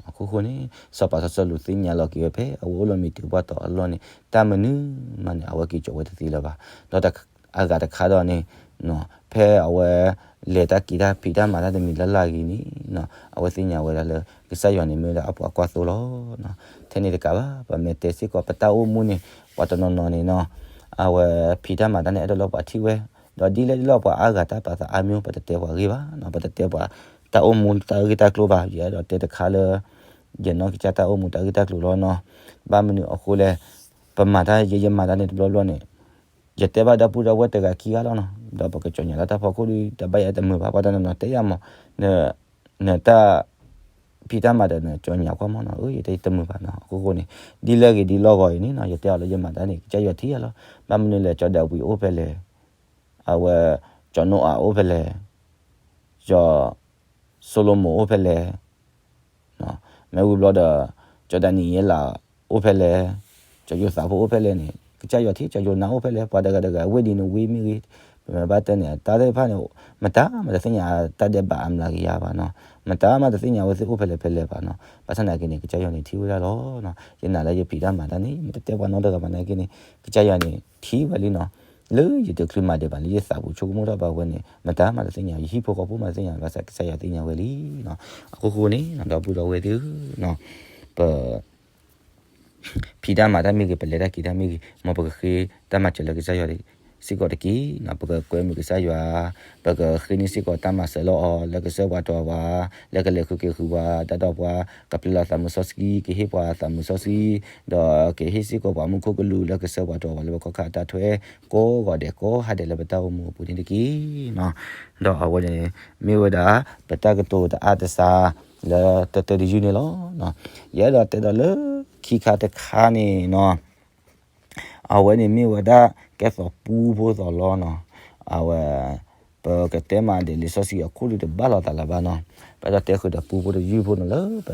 အခိၣ်ဃိန့ၣ် စီၤပၤစီၤစီလူးသ့ၣ်ညါလီၤက့ၤဝဲဖဲ အဝဲအိၣ်လၢမုၢ်တ့ၢ်ဘၣ်တီၤအလီၢ်န့ၣ် တၢ်မနုၤမးန့ၣ် အဝဲက့ၤကၠီၤဝဲတသ့လၢၤဘၣ်. ဒီးအဂၤတခါဒီးန့ၣ် ဖဲအဝဲ လဲၤတၢ်က့ၤတၢ်ဖံးတၢ်မၤတၢ်တမံၤလၢ်လၢ်ဂ့ၤန့ၣ် အဝဲသ့ၣ်ညါဝဲဒၣ်လၢ ကစၢ်ယွၤန့ၣ်မ့ၢ်ဝဲဒၣ်အပှၤကွၢ်သိလီၤ. ထဲန့ၣ်တကးဘၣ် ပမ့ၢ်တဲစ့ၢ်ကီး ပတၢ်အိၣ်မူန့ၣ် ပှၤတနီၤနီၤန့ၣ်နီၤ အဝဲဖံးတၢ်မၤတၢ်န့ၣ် အဲၣ်ဒိးလၢပှၤထံၣ်ဝဲ, ဒီးဒ်လဲၣ်ဒ်လဲၣ်ပှၤအါဂၤတၢ်ပာ်သးအါမံၤ ပတတဲပှၤဂ့ၢ်ဘၣ်, ပတတဲပှၤတၢ်အိၣ်မူတၢ်ဂ့ၢ်တၢ်ကျိၤဘၣ်. ယအဲၣ်ဒိးတဲတခါလၢ ယနီၢ်ကစၢ်တၢ်အိၣ်မူတၢ်ဂ့ၢ်တၢ်ကျိၤလီၤနီၤ. ဘၣ်မနုၤအဃိလဲၣ်, ပမၤတၢ်ယဲယမၤတၢ်န့ၣ်တဘျီဘျီန့ၣ် ယတဲဘၣ်ဒီပုၢ်ဒီဝဲၢ်တဂၤခံဂၤလီၤနီၤ, ဒီးပကကၠီၣ်ညါလၢတၢ်ဖီခိၣ်ဒီး တဘၣ်ယဲတမုာ်ဘၣ်, ပှၤတနီၤနီၤတဲယၤမး နတၢ်ဖံးတၢ်မၤဒီးနကၠီၣ်ညါကွၢ်မးနီၤ, ယတဲတမုာ်ဘၣ်နီၤ. အဃိဃိန့ၣ် ဒ်လဲၣ်ဂ့ၤဒ်လဲၣ်ဂ့ၤအံၤန့ၣ်နီၤ ယတဲအီၤလၢယမၤတၢ်န့ၣ် ကစၢ်ယွၤထံၣ်ယၤလီၤ. ဘၣ်မနုၤလဲၣ် စီၤဒၤဝံးအိၣ်ဖဲလဲၣ်, အဝဲ စီၤနိအၤအိၣ်ဖဲလဲၣ်, စီၤၡလိၤမိၣ်အိၣ်ဖဲလဲၣ် မ့ၢ်ဝံၤဘျီဒီး စီၤဒၤနံးယ့လးအိၣ်ဖဲလဲၣ်, စီၤယိၤသးဖိအိၣ်ဖဲလဲၣ်န့ၣ် ကစၢ်ယွၤထံၣ် စီၤယိၤနါအိၣ်ဖဲလဲၣ်, ပှၤတဂၤတဂၤ ဝ့ၢ်ဒ်န့ၣ်ဝ့ၢ်မ့ၢ်ဂ့ၤ, ပမ့ၢ်ဘၣ်တဲန့ၣ် တၢ်သ့ၣ်တဖၣ်န့ၣ် မတၤမးတသ့ၣ်ညါတၢ်ဒဲးဘးအမျးကယၤဘၣ်နီၤ, မတၤမးတသ့ၣ်ညါအဝဲသ့ၣ်အိၣ်ဖဲလဲၣ်ဖဲလဲၣ်ဘၣ်နီၤ. ဘၣ်ဆၣ်သနာ်က့န့ၣ် ကစၢ်ယွၤန့ၣ်ထံၣ်ဝဲဒၣ်လီၤ. ယနာ်လၢယဖံးတၢ်မၤတၢ်န့ၣ် မတတဲပှၤနီတဂၤဘၣ်သနာ်က့န့ၣ် ကစၢ်ယွၤန့ၣ်ထံၣ်ဝဲလံနီၤ. လၢယတချုးမၤဒံးဘၣ်လၢယသးပူၤဆိကမိၣ်ထီၣ်ဘၣ်ဝဲန့ၣ် မတၤမးတသ့ၣ်ညါ, ယဟံၣ်ဖိဃီဖိမးတသ့ၣ်ညါ, ဘၣ်ဆၣ်ကစၢ်ယွၤသ့ၣ်ညါဝဲလံနီၤ. အဃိဃိန့ၣ် ဒီပုၢ်ဒီဝဲၢ်သ့ၣ်ဧၢ, ပ ဖံးတၢ်မၤတၢ်မ့ၢ်ဂ့ၤ, ပလဲၤတၢ်က့ၤတၢ်မ့ၢ်ဂ့ၤ, မ်ပကဃ့တၢ်မၤစၢၤလၢကစၢ်ယွၤစ့ၢ်ကီးတက့ၢ်. ပကကွဲမုာ်ကစၢ်ယွၤ, ပကဃ့န့ၢ်စ့ၢ်ကီးတၢ်မၤစၢၤလၢအီၤလၢကစၢၢ်ပှၤတီၤပှၤ, လၢကလဲၤဃုာ်က့ၤဃုာ်ပှၤဒၣ်ဒီးပှၤ, ကပျဲလီၤသးမုာ်စီဆှံ, ကဟ့ၣ်ပှၤသးမုာ်စီဆှံ, ဒီးကဟ့ၣ်စ့ၢ်ကီးပှၤမူခိၣ်ကလူးလၢကစၢၢ်ပှၤတီၤပှၤလၢပခီၣ်ခါအတၢ်ထွဲ ကိးဂီၤဒဲးကိးဂၤဒဲးလၢပတၢ်အိၣ်မူအပူၤန့ၣ်တက့ၢ်. ဒီးအဝဲန့ၣ် မ့ၢ်ဝဲဒၣ် ပတၢ်ကတိၤတအါတစှၤလၢတၢတၢတယုၢ်န့ၣ်လီၤ. ယအဲၣ်ဒိးတဲဒီးလၢခံခါတခါန့ၣ်နီၤ, အဝဲန့ၣ်မ့ၢ်ဝဲဒၣ်ကဲသိးပူဖိသိးလီၤနီၤ. အဝဲ ပကတဲမးဒ်လံာ်စီဆှံအခိၣ်ဒုးတဘၣ်လိာ်သးလၢၤဘၣ်နီၤ. ပအဲၣ်ဒိးတဲဃုာ်ဒီးပူဖိတယုၢ်ဖိနီၤလၢပ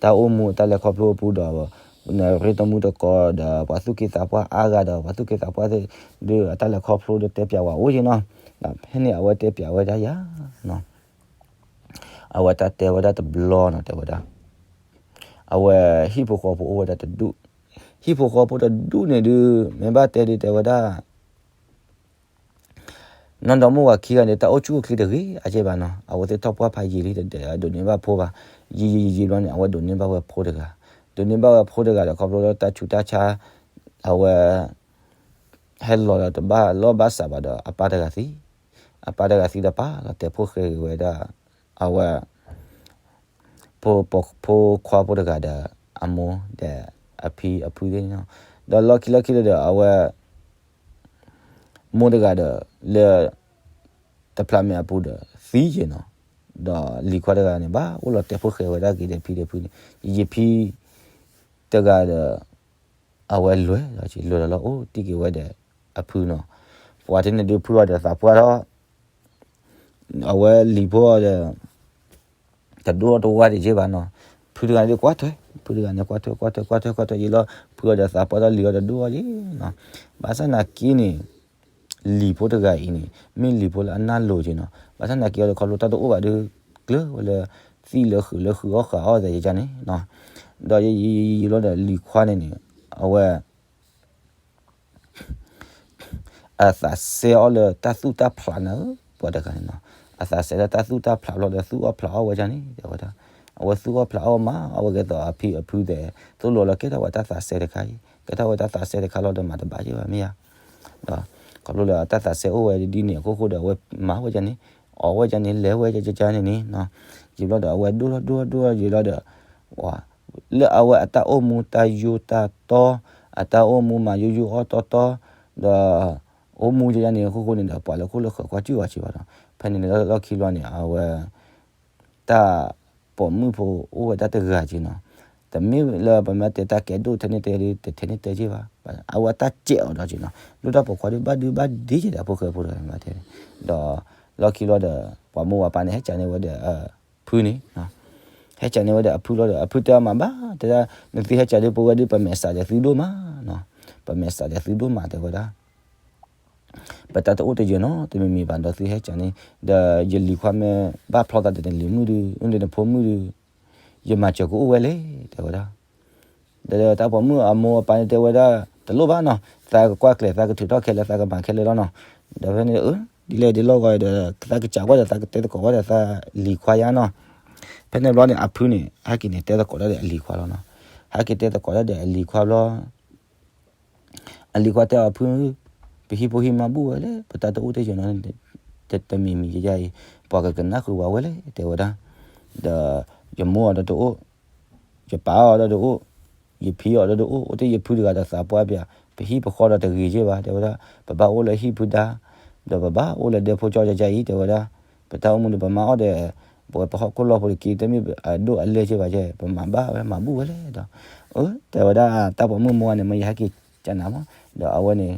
တၢ်အိၣ်မူအတၢ်လဲၤခီဖျိအပူၤဒီး ရ့တမူတကိးဒီး ပှၤသူၣ်က့သးပှၢ်အါဂၤဒီး ပှၤသူၣ်က့သးပှၢ်သ့ၣ် ဒုးအတၢ်လဲၤခီဖျိဒီးတဲပၠးဝဲအိၣ်က့ၤနီၤ. ဒီးဖဲန့ၣ်အဝဲတဲပၠးဝဲဒၣ်ယၤနီၤ, အဝဲတၢ်တဲဝဲဒၣ်တဘျီနီၤ တဲဝဲဒၣ် အဝဲဟံၣ်ဖိဃီဖိအိၣ်ဝဲဒၣ်တဒူၣ်, ဟံၣ်ဖိဃီဖိတဒူၣ်န့ၣ်ဒုး မ့ၢ်ဘၣ်တဲဒုးတဲဝဲဒၣ် နီၢ်ဒီမါဝၤခံဂၤန့ၣ် တၢ်အိၣ်ဆူၣ်အိၣ်ချ့တဂ့ၤအကဲဘၣ်နီၤ, အဝဲသ့ၣ်ထီၣ်ပှၢ်ဖးယံာ်လံ တဒိးန့ၢ်ဘၣ်ဖိဘၣ်, ယံာ်ယံာ်ယံာ်ယံာ်ဘျီန့ၣ် အဝဲဒိးန့ၢ်ဘၣ်ဝဲဖိတဂၤ, ဒိးန့ၢ်ဘၣ်ဝဲဖိတဂၤဒီး ခီဖျိလၢတၢ်ဆူးတၢ်ဆါ အဝဲ ဟဲလီၤဒီးတဘၣ်လီၢ်ဘၣ်စးဘၣ်ဒီး အပၢ်တဂၤသံ, အပၢ်တဂၤသံဒီးပာ်လီၤတဲာ်ဖိၣ်ဃဲက့ၤဝဲဒၣ် အဝဲ ဖိ ဖိခွါဖိတဂၤဒီး အမိၢ်ဒီးအဖံအဖုသ့ၣ်န့ၣ်နီၤ, ဒီးလီၢ်ခံလီၢ်ခံလၢဒီး အဝဲ မိၢ်တဂၤဒီး လၢ တဖျးမဲာ်အပူၤဒီး သံက့ၤနီၤ, ဒီးလံၤခွါတဂၤန့ၣ် ဘၣ်အိၣ်လီၤတဲာ်ဖိၣ်ဃဲဝဲဒၣ်က့ၤဒီးဖံဒီးဖုန့ၣ်, ယဖံ တဂၤဒီး အဝဲလဲၤလီၤ လဲၤလီၤလီၤ အိၣ်တံၢ်က့ၤဝဲဒီးအဖုနီၤ, ပှၤတန့ၣ်ဒုးဖုအီၤဒီးသးပှၢ်ထီၣ် အဝဲလံၤဖိအီၤဒီး တဒိၣ်အီၤတဝါဒံးက့ဘၣ်နီၤ, ဖုတဂၤန့ၣ်ဒုးကွၢ်ထွဲ, ဖုတဂၤန့ၣ်ကွၢ်ထွဲ ကွၢ်ထွဲ ကွၢ်ထွဲ ကွၢ်ထွဲယံာ်လီၤ, ဖုအီၤဒီးသးပှၢ်ထီၣ်လံၤအီၤတဒိၣ်အီၤက့နီၤ, ဘၣ်ဆၣ်နာ်က့န့ၣ် လံၤဖိတဂၤအံၤန့ၣ် မ့ၢ်လံၤဖိလၢအနၢ်လိၤက့နီၤ, ဘၣ်ဆၣ်နာ်က့အီၤဒီးခီဖျိတၢ်တအိၣ်ဘၣ်ဒုး ကျၢၤဝဲလၢ သံၣ်လၢဃုာ်လၢဃုာ်အီၣ်ဃာ်အီၣ်သဲးယကန့ၣ်နီၤ, ဒီးယံာ်ယံာ်ယံာ်ယံာ်လီၤဒီးလံၤခွါန့ၣ်န့ၣ် အဝဲ အသးစဲအီၤလၢတၢ်သူၣ်တၢ်ဖျးနၤဧၢ, ပှၤတဂၤန့ၣ်နီၤ, အသးစဲလၢတၢ်သူၣ်တၢ်ဖျးဘျီဒီးသူၣ်အီၣ်ဖျးအီၣ်ဝဲဒၣ်န့ၣ် တဲဝဲဒၣ်, အဝဲသူၣ်အီၣ်ဖျးအီၣ်မး အဝဲကဲသိးအဖံအဖုသဲး သိၣ်လိလီၤကဲထီၣ်ဝဲတၢ်သးစဲတခါအံၤ ကဲထီၣ်ဝဲတၢ်သးစဲတခါလီၤဒီးမၤတဘၣ်ယဲၢ်ဘၣ်မ့ၢ်ဧါ, ဒီးခီဖျိလၢတၢ်သးစဲအိၣ်ဝဲဒ်န့ၣ်အခိၣ်ဃိဒီး အဝဲမၤဝဲဒ်န့ၣ် အီၣ်ဝဲဒ်န့ၣ် လဲၤဝဲဒ်န့ၣ်န့ၣ်နီၤ, ယံာ်ဘျီဒီးအဝဲဒိၣ်ထီၣ်ဒိၣ်ထီၣ်ဒိၣ်ထီၣ်ယံာ်လီၤဒီး လၢအဝဲအတၢ်အိၣ်မူတၢ်ယိာ်တၢ်တီ, အတၢ်အိၣ်မူမၤယိယိအီၣ်တီတီ, ဒီး အိၣ်မူယဲယဲန့ၣ်အခိၣ်ဃိန့ၣ်ဒီး ပှၤလၢခိၣ်လၢဃၢၤကွၢ်စူၣ်အီၤစ့ၢ်ဘၣ်ဒီး ဖဲန့ၣ်န့ၣ်လီၢ်ခံဘျီန့ၣ် အဝဲ တၢ်ပိာ်မုၣ်ဖိအိၣ်ဝဲဒၣ်တဂၤက့နီၤ, တမ့ၢ်လၢပမ့ၢ်တဲတၢ်ကဲဒိၣ်ထဲန့ၣ်တဲဒုး တထဲန့ၣ်တဲက့ဘၣ်, အဝဲတၢ်စဲးအီၤဒီးက့နီၤ, လူၢ်တၢ်ပိာ်ခွါဒုးဘၣ်ဒုးဘၣ်ဒ့က့ဒီးဖိၣ်ဃဲဖိတဂၤန့ၣ်ဘၣ်တဲ, ဒီးလီၢ်ခံဘျီဒီး ပှၤမိၢ်ပှၤပၢ်န့ၣ် ဟဲကးန့ၢ်ဝဲဒီး ဖုန့ၣ် ဟဲကးန့ၢ်ဝဲဒီးအဖုလီၤဒီး အဖုတဲအီၤမၤဘၣ် တဲဒၣ် နသုဟဲကးဒုးပဝဲဒုး ပမဲာ်စးဒီးသုဒိၣ်မးနီၤ, ပမဲာ်စးဒီးသုဒိၣ်မးတဲဝဲဒၣ်, ပတၢ်တအိၣ်တယၢၤနီတမံၤမံၤဘၣ်ဒီးသုဟဲကးန့ၢ်, ဒီးယလံၤခွါမ့ၢ်ဘၣ်ဖျီသးဒီးနလံၤမုၣ်ဒုး နဖိမုၣ်ဒုး ယမၤစၢၤကအိၣ်ဝဲလဲၣ် တဲဝဲဒၣ် ဒီးတၢ်ပိာ်မုၣ်အမိၢ်အပၢ်န့ၣ်တဲဝဲဒၣ် တလိၣ်ဘၣ်နီၤ, သးကကွၢ်ကျဲၤ သးကထုးထီၣ်ခဲလၢာ် သးကမၤခဲလၢာ်လီၤနီၤ, ဒီးဖဲန့ၣ် ဒ်လဲၣ်ဒ်လဲၣ်ဂ့ၤဒီး သးကစးကွၢ်ဒီး သးကတဲသကိးဝဲဒီးသးလံၤခွါယါနီၤ, ဖဲန့ၣ်ဘျီန့ၣ် အဖုန့ၣ် ဟဲက့ၤန့ၣ် တဲသကိးတၢ်ဒီးအလံၤခွါလီၤနီၤ, ဟဲက့ၤတဲသကိးတၢ်ဒီးအလံၤခွါဘျီ အလံၤခွါတဲအီၤဖု, ပဟံၣ်ဖိဟံၣ်မါဘူၣ်ဝဲလဲၣ်, ပတၢ်တအိၣ်တယၢၤနီတမံၤမံၤယါအံၤ, ပှၤကကနၣ်ဃုာ်ဝဲလဲၣ် တဲဝဲဒၣ်, ဒီးယမိၢ်အီၤဒီးတအိၣ်, ယပၢ်အီၤဒီးတအိၣ်, ယဖံအီၤဒီးတအိၣ်, အိၣ်တ့ၢ်ယဖုတဂၤဒီးသးပှၢ်ပၠး, ပဟံၣ်ပဃီဒီးတဂ့ၤက့ဘၣ် တဲဝဲဒၣ်, ပဘၣ်အိၣ်လၢဟံၣ်ဖုဒါ, ဒီးပဘၣ်အိၣ်လၢဒဲဖိကၠီကၠီအံၤ တဲဝဲဒၣ်, ပတၢ်အိၣ်မူဒီးပမၤအီၣ်ဒီး ပဝဲပဟီၣ်ခိၣ်လီၢ်ဖိတက့ တမ့ၢ်အဒိၣ်အလဲၢ်က့ဘၣ်ကဲ, ပမၤဘၣ်ဝဲမၤဘူၣ်ဝဲလဲၣ်ဒီး, အ တဲဝဲဒၣ်တၢ်ပိာ်မုၣ်မိၢ်န့ၣ် မ့ၢ်ယဟဲက့ၤကနၣ်မး, ဒီးအဝဲန့ၣ်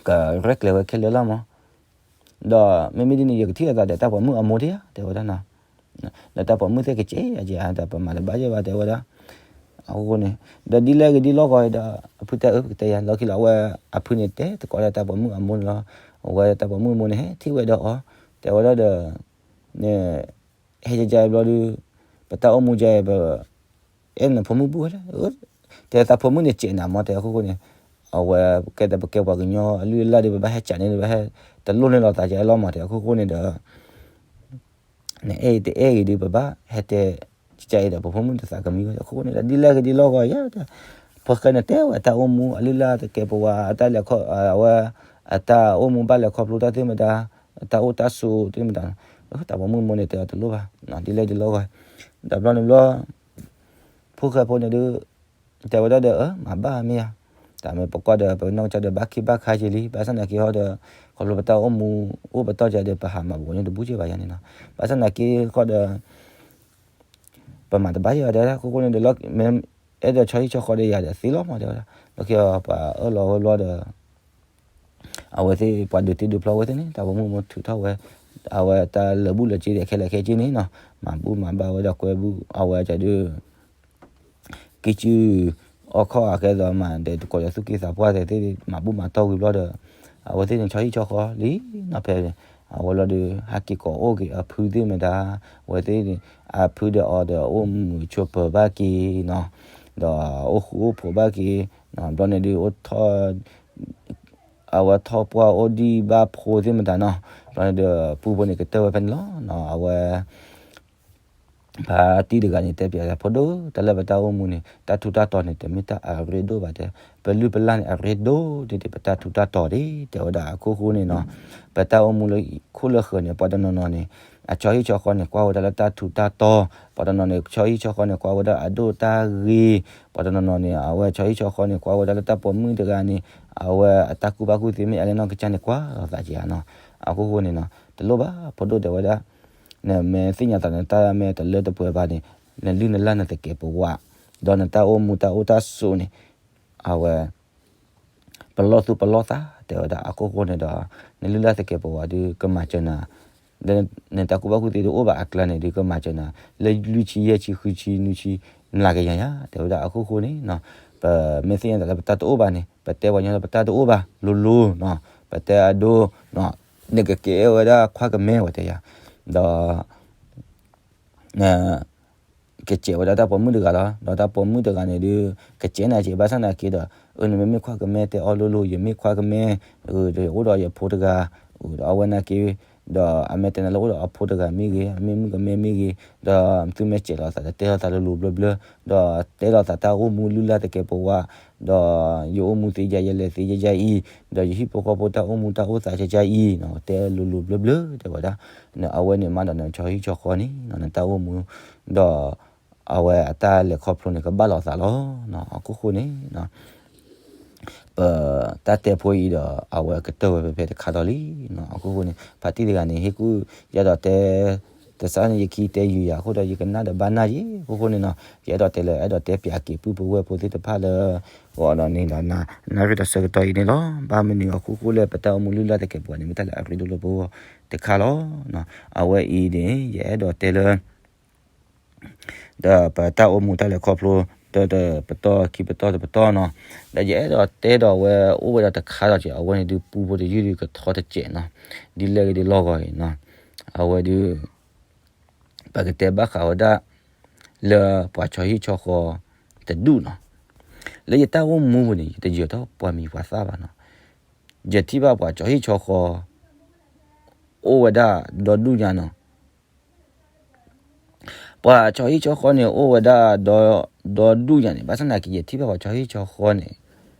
ကရဲၣ်ကျဲၤဝဲခဲလၢာ်လီၤမး, ဒီးမ့မ့ၢ်ဒ်န့ၣ် ယကထံၣ်အသးဒီးတၢ်ပိာ်မုၣ်အမိၢ်တယါ တဲဝဲဒၣ်နီၤ, ဒီးတၢ်ပိာ်မုၣ်သ့ၣ်ကစဲးအကဲဒီးပမၤတဘၣ်ယဲဘၣ် တဲဝဲဒၣ်, အဃိန့ၣ်, ဒီးဒ်လဲၣ်ဂ့ၤဒ်လဲၣ်ဂ့ၤဒီး အဖုတဲအၢ ပကတဲယၤ လီၢ်ခံလီၤ အဝဲ အဖုန့ၣ်တဲသကိးဒီးတၢ်ပိာ်မုၣ်အမိၢ်န့ၣ်လီၤ, အဝဲတၢ်ပိာ်မုၣ်အမိၢ်န့ၣ် ဟဲထံၣ်ဝဲဒီးအီၤ, တဲဝဲဒၣ်ဒီး န ဟဲကကဲဘျီဒုး, ပတၢ်အိၣ်မူကဲအံၤ ပ အဲၣ်နဖိမုၣ်ဘူၣ်ဝဲလဲၣ်, တဲသးဖိမုၣ်န့ၣ်စဲးနၤမး တဲအခိၣ်ဃိန့ၣ်, အဝဲကဲသးပကဲပှၤကညီအလုၢ်အလၢ်ဒီး ပဘၣ်ဟဲကးန့ၣ် ပဘၣ်ဟဲတလိၣ်န့ၢ်လီၤသးကဲလီၤမး တဲအခိၣ်ဃိန့ၣ်ဒီး နအဲၣ်အံၤတအဲၣ်အံၤဒုး ပဘၣ်ဟဲတဲ ကကဲအံၤဒီး ပဖိမုၣ်တသးကမံဝဲ အခိၣ်ဃိန့ၣ်ဒီး ဒ်လဲၣ်ဂ့ၤဒ်လဲၣ်ဂ့ၤယါ ဖိၣ်ဃဲန့ၣ်တဲဝဲတၢ်အိၣ်မူအလုၢ်အလၢ်တကဲပဝဲ အတၢ်လဲၤခီ အဝဲ အတၢ်အိၣ်မူဘၣ်လဲၤခီဖျိတၢ်သ့ၣ်မတၤ, တၢ်အိၣ်တၢ်ဆိးသ့ၣ်မတၤ, တၢ်ပိာ်မုၣ်မိၢ်န့ၣ်တဲအီၤတလိၣ်ဘၣ်, ဒ်လဲၣ်ဒ်လဲၣ်ဂ့ၤ, ဒီးဘျီန့ၣ်ဘျီ ဖိၣ်ဃဲဖိန့ၣ်ဒုး တဲဝဲဒၣ်ဒီး အၢ မၤဘၣ်မ့ၢ်ဧါ, တၢ်မ့ၢ်ပကွၢ်ဒီး ပနီၢ်ကစၢ်ဒီးဘၣ်ခံဘၣ်ခါက့လံ, ဘၣ်ဆၣ်သနာ်က့ဟီဒီး ခီဖျိပတၢ်အိၣ်မူအိၣ်ပတီၢ်ကဒီး ပဟးမၤပှၤကညီတဘူၣ်က့ဘၣ်ယါန့ၣ်နီၤ, ဘၣ်ဆၣ်သနာ်က့ဃီဒီး ပမၤတဘၣ်ယဲဘၣ်တဲဝဲဒၣ် အခိၣ်ဃိန့ၣ်ဒီး မ့ၢ်အဲၣ်ဒိးဆီဟံၣ်ဆီဃီဒီးယၤဒီးသ့လီၤမး တဲဝဲဒၣ်, လီၢ်ခံအီၤပှၤအၢၣ်လီၤဝဲဘျီဒီး အဝဲသ့ၣ်ပှၤဒုးတ့ဒုးဖျီဝဲသ့ၣ်န့ၣ် တၢ်ပိာ်မုၣ်မိၢ်ထုးထီၣ်ဝဲ အဝဲတၢ်လၢာ်ဘူၣ်လၢာ်စ့ဒီးခဲလၢာ်ခဲဆ့န့ၣ်နီၤ, မၤဘူၣ်မၤဘါဝဲဒီးကွဲဘူၣ် အဝဲကဒုး ကံၢ်စုၣ်အီၣ်ခီၣ်အကဲသိးမး ဒီးတကိးဒီးသူၣ်က့သးပှၢ်သ့ၣ်သ့ၣ် မၤဘူၣ်မၤတီၢ်ဝံၤဘျီဒီး အဝဲသ့ၣ်န့ၣ် ဆီဟံၣ်ဆီဃီလံနီၤ ဖဲ အဝဲလီၤဒီး ဟဲက့ၤကိးအိၣ်က့ၤအဖုသ့ၣ်မတၤ အဝဲသ့ၣ်န့ၣ် အဖုဒီးအီၤဒီးအိၣ်မုာ်ဆိးပၢၤဘၣ်က့ၤနီၤ ဒီးအိၣ်ဃူအိၣ်ဖိးဘၣ်က့ၤ ဘျီန့ၣ်ဒုး အဝဲထီၣ်ပှၢ်အိၣ်ဒံၣ်ဘၣ်ဖိသ့ၣ်မတၤနီၤ ဘျီန့ၣ်ဒီး ပူဖိန့ၣ်ကတၢၢ်ဝဲဖဲန့ၣ်လီၤ. အဝဲ ဖါတံၢ်တဂၤန့ၣ် တဲပၠးလၢ ဖိဒိၣ် တၢ်လၢပတၢ်အိၣ်မူန့ၣ် တၢ်ထူးတၢ်တီၤန့ၣ် တမ့ၢ်တၢ်အရ့ဒိၣ်ဘၣ်တဲ, ပလုၢ်ပလၢ်န့ၣ် အရ့ဒိၣ်န့ၣ် ပတၢ်ထူးတၢ်တီၤဒၣ် တဲဝဲဒၣ်အခိၣ်ဃိန့ၣ်နီၤ, ပတၢ်အိၣ်မူလၢခိၣ်လၢဃၢၤန့ၣ် ပှၤတနီၤနီၤန့ၣ် အဆီဟံၣ်ဆီဃီန့ၣ် ကွၢ်ဝဲဒၣ်လၢတၢ်ထူးတၢ်တီၤ, ပှၤတနီၤနီၤန့ၣ် ဆီဟံၣ်ဆီဃီန့ၣ် ကွၢ်ဝဲဒၣ်အဒိၣ်တၢ်ဂ့ၤ, ပှၤတနီၤနီၤန့ၣ် အဝဲဆီဟံၣ်ဆီဃီန့ၣ် ကွၢ်ဝဲဒၣ်လၢတၢ်ပိာ်မုၣ်တဂၤန့ၣ် အဝဲအတၢ်ကူၣ်ဘၣ်ကူၣ်သ့မ့ၢ်အလဲၣ်နီၢ်ကစၢ်န့ၣ် ကွၢ်လိာ်သးက့ၤဧါနီၤ, အခိၣ်ဃိန့ၣ်နီၤ, တလိၣ်ဘၣ် ဖိဒိၣ်တဲဝဲဒၣ် နမ့ၢ်သ့ၣ်ညါသးနတၢ်မ့ၢ်တလၢတပှဲၤဘၣ်န့ၣ်, နလုၢ်နလၢ်နသကဲးပဝး, ဒီးနတၢ်အိၣ်မူတၢ်အိၣ်တၢ်ဆိးန့ၣ်, အဝဲ ပလီၢ်သူၣ်ပလီၢ်သး တဲဝဲဒၣ်အခိၣ်ဃိန့ၣ်ဒီး, နလုၢ်လၢ်သကဲးပဝးဒုးကမၤစၢၤနၤ, ဒီးနတၢ်ကူၣ်ဘၣ်ကူၣ်သ့တအိၣ်ဘၣ်အကျါန့ၣ်ဒုးကမၤစၢၤနၤ, လၢလွံၢ်ဆံယဲၢ်ဆံဃုဆံနွံဆံ နၤကယၤယၤ တဲဝဲဒၣ်အခိၣ်ဃိန့ၣ်နီၤ, ပမ့ၢ်သ့ၣ်ညါသးလၢပတၢ်တအိၣ်ဘၣ်န့ၣ် ပတဲပှၤကညီလၢပတၢ်တအိၣ်ဘၣ်လိၤလိၤနီၤ, ပတဲအဒိနီၤ, နကကဲဝဲဒၣ်ခွါကမဲဝဲတဲယၤ, ဒီး ကစဲးဝဲဒၣ်တၢ်ပိာ်မုၣ်တဂၤလီၤ, ဒီးတၢ်ပိာ်မုၣ်တဂၤန့ၣ်ဒုး ကစဲးနၤက့ၤဘၣ်ဆၣ်နာ်က့ဒီး, အၢ နမ့မ့ၢ်ခွါကမဲတဲအီၤလိၤလိၤ ယမ့ၢ်ခွါကမဲ, ဒီးအိၣ်ဒီးယဖိတဂၤ, ဒီးအဝဲနာ်က့, ဒီးအမ့ၢ်တဲနၤလၢအိၣ်ဒီးအဖိတဂၤမ့ၢ်ဂ့ၤ, အမ့ၢ်မုၣ်ကမဲမ့ၢ်ဂ့ၤ, ဒီးသုမ့ၢ်စဲးလီၤသးဒီးတဲလီၤသးလိၤလိၤဘျၢဘျၢ, ဒီးတဲလီၤသးတၢ်အိၣ်မူလုၢ်လၢ်သကဲးပဝး, ဒီးယအိၣ်မူသ့ယၤယလဲၤသ့ယၤယၤအံၤ, ဒီးယဟံၣ်ဖိဃီဖိတၢ်အိၣ်မူတၢ်အိၣ်သးယၤယၤအံၤ, တဲလိၤလိၤဘျၢဘျၢတဲဝဲဒၣ် အဝဲန့ၣ်မးဒီးနဆီဟံၣ်ဆီဃီန့ၣ် နတၢ်အိၣ်မူ, ဒီးအဝဲအတၢ်လဲၤခီဖျိန့ၣ် ကဘၣ်လိာ်သးလီၤ. အခိၣ်ဃိန့ၣ် ပတၢ်တဲဖိအံၤဒီး အဝဲကတၢၢ်ဝဲဖဲဖဲတခါဒီးလံ. အခိၣ်ဃိန့ၣ် ဖါတံၢ်တဂၤန့ၣ် ဟ့ၣ်ကူၣ် ယအဲၣ်ဒိးတဲ တစးန့ၣ် ယခံတဲယုာ်ယၤအဃိဒီး ယကနၣ်ဒီးဘၣ်နၢ်ယဲ အခိၣ်ဃိန့ၣ်နီၤ, ယအဲၣ်ဒိးတဲလၢ အဲၣ်ဒိးတဲပၠးက့ၤပုၢ်ဖိဝဲၢ်ဖိသ့ၣ်တဖၣ်လၢ ဂီၤဒီးန့ၣ်ဒီး နၢ်ရံၣ်ဒီးဆၢကတီၢ်အံၤန့ၣ်လီၤ. ဘၣ်မနုၤအခိၣ်ဃိလၢပတၢ်အိၣ်မူလုၢ်လၢ်သကဲးပဝးန့ၣ် မ့ၢ်တၢ်လၢအရ့ဒိၣ်လၢပဂီၢ်တခါလီၤ. အဝဲအံၤန့ၣ် ယအဲၣ်ဒိးတဲလၢ ဒီးပတၢ်အိၣ်မူတၢ်လဲၤခီဖျိ တၢ်တပတီၢ်ခံပတီၢ်တပတီၢ်နီၤ, ဒီးယအဲၣ်ဒိးတဲဒီးဝဲအိၣ်ဝဲဒၣ်တခါဒီးက့ၤ အဝဲန့ၣ်ဒုးပူဖိတယုၢ်ဒုးကထီတစဲးနီၤ, ဒ်လဲၣ်ဂ့ၤဒ်လဲၣ်ဂ့ၤနီၤ, အဝဲဒုး ပကတဲဘၣ်ဃးဝဲဒၣ် လၢပှၤဆီဟံၣ်ဆီဃီတဒူၣ်နီၤ, လၢယတၢ်အိၣ်မူပူၤန့ၣ် ယတယၢၤထီၣ်ပှၤမံၤပှၤသၣ်ဘၣ်နီၤ, ယထံၣ်ဘၣ်ပှၤဆီဟံၣ်ဆီဃီ အိၣ်ဝဲဒၣ်ဒီဒူၣ်ညါနီၤ ပှၤဆီဟံၣ်ဆီဃီန့ၣ် အိၣ်ဝဲဒၣ်ဒီ ဒီဒူၣ်ညါန့ၣ် ဘၣ်ဆၣ်သနာ်က့ ယထံၣ်ဘၣ်ပှၤဆီဟံၣ်ဆီဃီန့ၣ်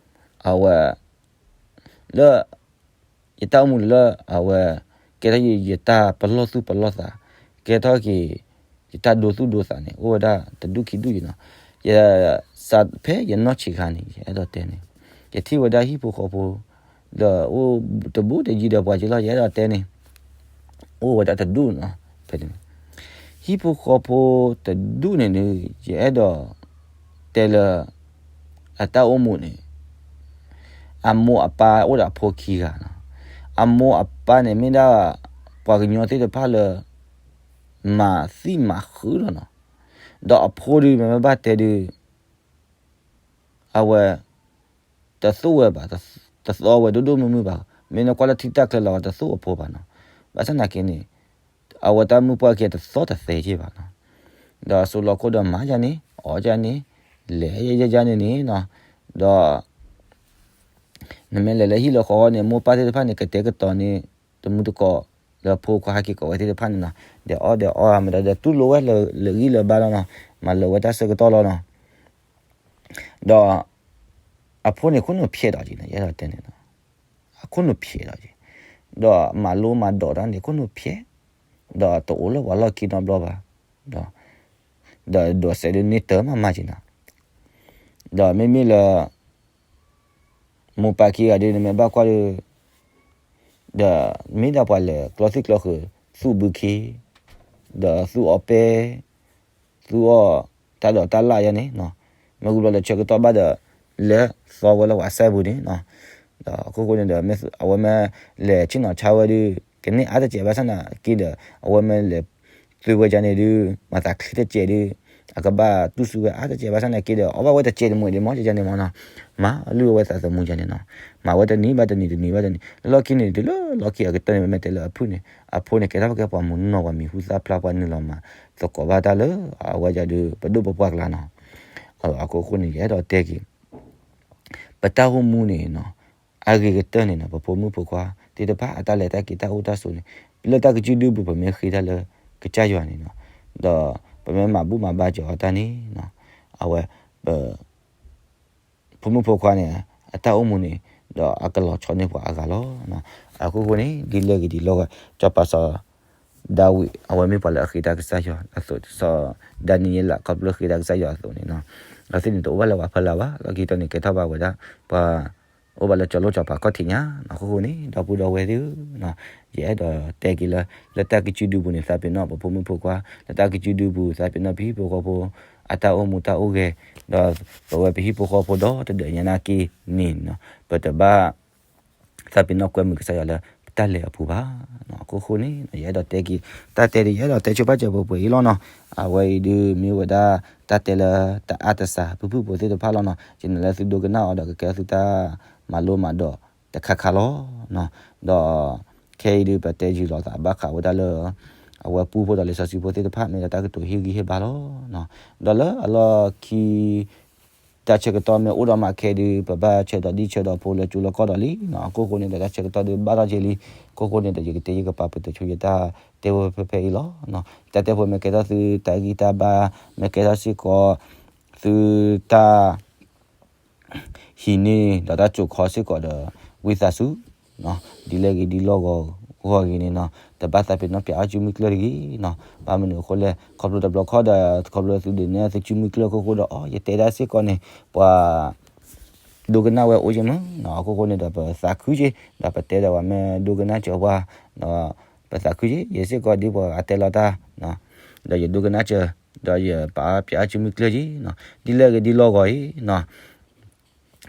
အဝဲ လၢ ယတၢ်အိၣ်မူလၢအဝဲ ကဲထီၣ်ယတၢ်ပလီၢ်သူၣ်ပလီၢ်သး, ကဲထီၣ်က့ၤ ယတၢ်ဒိသူၣ်ဒိသးန့ၣ် အိၣ်ဝဲဒၣ်တဒူၣ်ခံဒူၣ်ယံၤနီၤ, ယ စးဖဲယနီၢ်ဆံးခါန့ၣ် ယအဲၣ်ဒိးတဲန့ၣ် ယထံၣ်ဝဲဒၣ်ဟံၣ်ဖိဃီဖိ ဒီးအိၣ်တဘူးတယံၤဒီးပှၤက့ၤလီၤ ယအဲၣ်ဒိးတဲန့ၣ် အိၣ်ဝဲဒၣ်တဒူၣ်နီၤ, ဖဲန့ၣ် ဟံၣ်ဖိဃီဖိတဒူၣ်န့ၣ်န့ၣ် ယအဲၣ်ဒိးတဲလၢ အတၢ်အိၣ်မူန့ၣ် အမိၢ်အပၢ်အိၣ်ဒီးအဖိခံဂၤနီၤ, အမိၢ်အပၢ်န့ၣ်မ့ၢ်ဒၣ် ပှၤကညီသ့ၣ်တဖၣ်လၢ မၤသံၣ်မၤဃုလီၤနီၤ, ဒီးအဖိဒုး မ့ၢ်မ့ၢ်ဘၣ်တဲဒုး အဝဲ တသိၣ်ဝဲဘၣ်, တသီဝဲဒိၣ်ဒိၣ်မုၢ်မုၢ်ဘၣ်, မ့ၢ်နကွၢ်လၢထံတၢ်ချၢလီၤ တသိၣ်အဖိဘၣ်နီၤ, ဘၣ်ဆၣ်သနာ်က့န့ၣ် အဝဲတၢ်မုၢ်ပှၢ်က့တသီတသဲက့ဘၣ်နီၤ, ဒီးစိလီၤခိၣ်ဒီးမၤယၤန့ၣ် အီၣ်ယၤန့ၣ် လဲၤယၤယၤန့ၣ်န့ၣ်နီၤ, ဒီး နမ့ၢ်လဲၤလၢဟံၣ်လၢဃီန့ၣ် မိၢ်ပၢ်သ့ၣ်တဖၣ်န့ၣ် ကတဲာ်ကတီၤန့ၢ် တမူတကိး လၢဖိခွါဟဲက့ၤကိးဝဲသ့ၣ်တဖၣ်န့ၣ်နီၤ, ဒီးအီၣ်ဒီးအီမတၤဒီး တူၢ်လိာ်ဝဲလၢဂံၢ်လၢဘါလီၤနီၤ, မၤလၢာ်ဝဲတၢ်ဆၢကတီၢ်လီၤနီၤ, ဒီး အဖိန့ၣ်ခိၣ်နူာ်ဖျဲးဒီးက့နီၤ, ယအဲၣ်ဒိးတဲန့ၣ်နီၤ, အခိၣ်နူာ်ဖျဲးဒီးက့, ဒီးမၤလိမၤဒိးတၢ်န့ၣ် ခိၣ်နူာ်ဖျဲး, ဒီးတအိၣ်လၢပှၤလီၢ်ခံနီတဘျီဘၣ်, ဒီး ဒီးဒိးစဲးဒုးန့ၢ်တၢ်မၤမၤက့နီၤ, ဒီးမ့မ့ၢ်လၢ မိၢ်ပၢ်ခံဂၤဒုး နမ့ၢ်ဘၣ်ကွၢ်ဒုး ဒီးမ့ၢ်ဒၣ်ပှၤလဲၤကျီသံၣ်ကျီဃုာ် သူၣ်ဘုခ့, ဒီးသူၣ်အီၣ်ပဲ, သူၣ်အီၣ်တၢ်ဒိးတၢ်လၣ်ယၤန့ၣ်, မ့ၢ်ဂုၤဘျီလဲၤဆၢကတီၢ်ဘၣ်ဒီး လဲၤသီဝဲလၢပှၤစဲပူၤန့ၣ်, ဒီးအခိၣ်ဃိန့ၣ်ဒီး အဝဲမ့ၢ်လဲၤဆ့ၣ်နီၤဆါဝဲဒုး ကန့ၢ်အါတစဲးဘၣ်ဆၣ်နာ်က့ဒီး အဝဲမ့ၢ်လဲၤ သုဝဲဒၣ်န့ၣ်ဒုး မၤသးချ့တစဲးဒုး အကဘၣ်တူၢ်စုဝဲအါတကဲးဘၣ်ဆၣ်န့ၣ်က့ဒီး အီၣ်ဘၣ်ဝဲတစဲးတမှဲးဒံးမ့ၢ် ယန့ၣ်မ့ၢ်နီၤ, မၤလုၢ်အဝဲသးသမူယန့ၣ်နီၤ, မၤဝဲတနံၤဘၣ်တနံၤ တနံၤဘၣ်တနံၤ လၢလီၢ်ခံန့ၣ် တုၤလၢလီၢ်ခံအကတၢၢ်န့ၣ်မ့ၢ်တဲလၢအဖုၣ်န့ၣ်, အဖိန့ၣ် ကဲထီၣ်ကဲပှၤမုၢ်နီၢ် ပှၤမံၤဟူသၣ်ဖျါ ပှၤနုာ်လီၤမၤသကိးဘၣ်တၢ်လၢ အဝဲဒၣ်ဒီး ပဒိၣ်ပပှၢ်ကျါနီၤ. အဃိဃိန့ၣ် ယအဲၣ်ဒိးတဲက့ၤ ပတၢ်အိၣ်မူန့ၣ်နီၤ, အဂ့ၤကတၢၢ်န့ၣ်နီၤ ပဖိမုၣ်ဖိခွါသ့ၣ်တဖၣ်အတၢ်လဲၤတၢ်က့ၤတၢ်အိၣ်တၢ်ဆိးန့ၣ်, လၢတၢ်ကစုဒုပူၤ ပမ့ၢ်ဃ့တၢ်လၢကစၢ်ယွၤန့ၣ်နီၤ, ဒီးပမ့ၢ်မၤဘူၣ်မၤဘါစၢၤအီၤတၢ်န့ၣ်နီၤ, အဝဲ ပ ဖိမုၣ်ဖိခွါန့ၣ် အတၢ်အိၣ်မူန့ၣ် ဒီးအကလီၤဆီန့ၢ်ပှၤအဂၤလီၤ. အဃိဃိန့ၣ် ဒ်လဲၣ်ဂ့ၤဒ်လဲၣ်ဂ့ၤ စီၤပၤစီၤဒၤဝံး အဝဲမ့ၢ်ပှၤလၢအဃ့တၢ်ကစၢ်ယွၤအသိး, စီၤဒၤနံးယ့လး ခီဖျိဃ့တၢ်ကစၢ်ယွၤအသိးန့ၣ်နီၤ, အဝဲသ့ၣ်န့ၣ် တအိၣ်ဘၣ်လၢပှၤဖီလာ်ဘၣ်, လီၢ်ခံကတၢၢ်န့ၣ် ကဲထီၣ်ဘၣ်ဝဲဒၣ် ပှၤ အိၣ်ဘၣ်လၢကၠီၤလိၣ်ကၠီၤပၤခီၣ်ထံးညါ. အဃိဃိန့ၣ် ဒီပုၢ်ဒီဝဲၢ်သ့ၣ်ဧၢ, ယအဲၣ်ဒိးတဲက့ၤလၢ လၢတၢ်ကစုဒုပူၤန့ၣ် သးပ့ၤနီၣ်ပဖိမုၣ်ဖိခွါ, လၢတၢ်ကစုဒုပူၤ သးပ့ၤနီၣ်ပဟံၣ်ဖိဃီဖိ အတၢ်အိၣ်မူတၢ်အိၣ်ဂဲၤ, ဒီးပဝဲပဟံၣ်ဖိဃီဖိဒီတဒၢးညါနာ်က့န့ၣ်နီၤ, ပတဘၣ် သးပ့ၤနီၣ်ကွဲမုာ်ကစၢ်ယွၤလၢပတၢ်လဲၤအပူၤဘၣ်. အဃိဃိန့ၣ် ယအဲၣ်ဒိးတဲက့ၤ တၢ်တဲဒ်ယအဲၣ်ဒိးတဲဆိပာ်စၢၤပှဲၤပှဲၤအံၤလီၤနီၤ. အဝဲအံၤဒုးမ့ၢ်ဝဲဒၣ် တၢ်တဲလၢတအါတစှၤ ဖုၣ်ဖုၣ်ဖိသ့ၣ်တဖၣ်လီၤနီၤ. ယနာ်လၢသုဒိကနၣ်အီၤဒီး ကကဲသုတၢ်မၤလိမၤဒိးတခါခါလီၤ. ဒီးခဲအံၤဒုး ပတဲယုာ်လီၤသးဘၣ်ဃးဝဲဒၣ်လၢ အဝဲပူဖိဒီးလံာ်စီဆှံဖိသ့ၣ်တဖၣ် မ့ၢ်ဒီးတၢ်ကတိၤဟ့ၣ်ဂံၢ်ဟ့ၣ်ဘါလီၤ. ဒီးလၢအလီၢ်ခံ တၢ်ဆၢကတီၢ်မ့ၢ်အိၣ်ဒီးမးခဲဒုး ပဘၣ်ဆၢဒီးဒံၣ်ဆၢဒီးဖိလၢကၠိလၢကီၢ်ဒီးလံနီၤ. အဃိဃိန့ၣ်ဒီး တၢ်ဆၢကတီၢ်ဒုးဘၣ်ထီၣ်က့ၤလံ. အဃိဃိန့ၣ်ဒီး ယကတဲယကပာ်ပတုာ်ဆိယတၢ်တဲဝဲဖဲဖဲအံၤလီၤ. တၢ်တဲဖိမ့ၢ်ကဲထီၣ်သုတၢ်ဂံၢ်တၢ်ဘါ မ့ၢ်ကဲထီၣ်စ့ၢ်ကီး သုတၢ် ဟံးန့ၢ်ဒီးတၢ်စိာ်ခီစ့ၢ်ကီးဒီး ဝံသးစူၤ ဒ်လဲၣ်ဂ့ၤဒ်လီၢ်ဂီၤဂီၢ်ဂ့ၤန့ၣ်နီၤ တဘၣ်သးပ့ၤနီၣ်ပၠးအီၣ်စုမုၢ်ကျၢၢ်တဂ့ၤနီၤ. ဘၣ်မနုၤအဃိလဲၣ် ခီဖျိတဘျီခီဒီး ခီဖျိသုဒုးနဲၣ်သုစုမုၢ်ကျၢၢ်အခိၣ်ဃိဒီး အိ ယတဲဒၣ်စ့ၢ်ကီးန့ၣ် ပှၤ ဒိကနၣ်ဝဲအိၣ်က့မးနီၤ. အခိၣ်ဃိန့ၣ်ဒီး ပသးခုက့ၤ ဒီးပတဲဒီးပှၤမ့ၢ်ဒိကနၣ်စၢၤပှၤ ပသးခုက့ၤ ယစ့ၢ်ကီးဒ်ပှၤအတဲလီၤတၢ် ဒီးယဒိကနၣ်စၢၤ ဒီးယပာ်ပၠးအီၣ်စုမုၢ်ကျၢၢ်က့ၤနီၤ ဒ်လဲၣ်ဂ့ၤဒ်လီၢ်ဂီၤအံၤနီၤ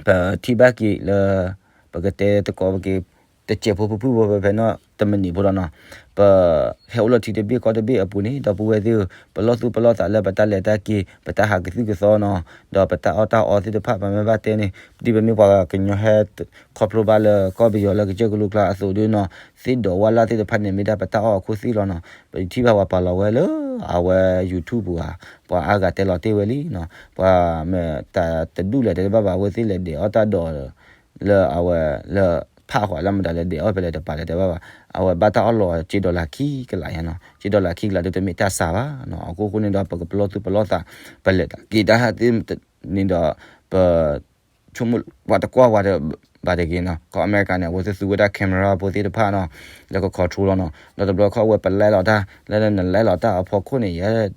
ပထံၣ်ဘၣ်က့ၤလၢ ပကတဲသကိးက့ၤ တစဲးဖိဖုၣ်ဖုၣ်ဖိဖဲဖဲနီၤ တမံးနံးဖိလီၤနီၤ. ပဟဲအိၣ်လၢထံတဘ့ၣ်ကီၢ်တဘ့ၣ်အပူၤန့ၣ် ဒီပုၢ်ဝဲၢ်သ့ၣ်ဧၢ ပလီၢ်သူၣ်ပလီၢ်သးလၢပတၢ်လဲၤတၢ်က့ၤ ပတၢ်ဟးကသုၣ်ကသီနီၤ ဒီးပတၢ်အီၣ်တၢ်အီသ့ၣ်တဖၣ် ပမ့ၢ်ဘၣ်တဲန့ၣ် ဒ်ပမ့ၢ်ပှၤကညီဟဲခီဖျိဘၣ်လၢကီၢ်ပယီၤလၢကစၢၢ်ကလိကျါအသိးဒုနီၤ သ့ၣ်ဒီးဝၣ်လၢ်သ့ၣ်တဖၣ်န့ၣ် မ့ၢ်ဒၣ်ပတၢ်အီၣ်အခိၣ်သ့ၣ်လီၤနီၤ. ပထံၣ်ဘၣ်ပှၤပာ်လီၤဝဲလၢ အဝဲ YouTube ပူၤဧါ ပှၤအါဂၤတဲလီၤတ့ၢ်ဝဲလံနီၤ ပှၤမ့ၢ်တၢ်တဒူၣ်လဲၣ်တဲတဘၣ်ဘၣ် အဝဲသ့ၣ်လဲၤဒဲးအီၣ်တၢ်ဒီး လၢအဝဲ လၢဖးဃီလၢမတၤလဲၣ်ဒဲးအီၣ်ဖဲလဲၣ်တပၤလဲၣ်တဲဘၣ်ဘၣ် အဝဲဘၣ်တၢ်အီၣ်လီၤစ့ဒီလၣ်ခံကလးညါနီၤ စ့ဒီလၣ်ခံကလးဒုတမ့ၢ်တၢ်စှၤဘၣ်နီၤ. အခိၣ်ဃိန့ၣ်ဒီး ပကပလီၢ်သူၣ်ပလီၢ်သး ပလဲၤတၢ်က့ၤတၢ်ဟးသ့ၣ်န့ၣ်ဒီး ပ ဆိကမိၣ်ပှၤတကွၢ်ဝဲဘၣ်တဂ့ၤနီၤ ကီၢ်အမဲရကၤန့ၣ် အဝဲသ့ၣ်သူဝဲဒၣ် camera ဖိသ့ၣ်တဖၣ်နီၤ လၢက control လီၤနီၤ ဒီးတဘျီခီအဝဲပလဲလီၤတၢ် လၢနလဲလီၤတၢ်အဖီခိၣ်န့ၣ် ယဲဒီး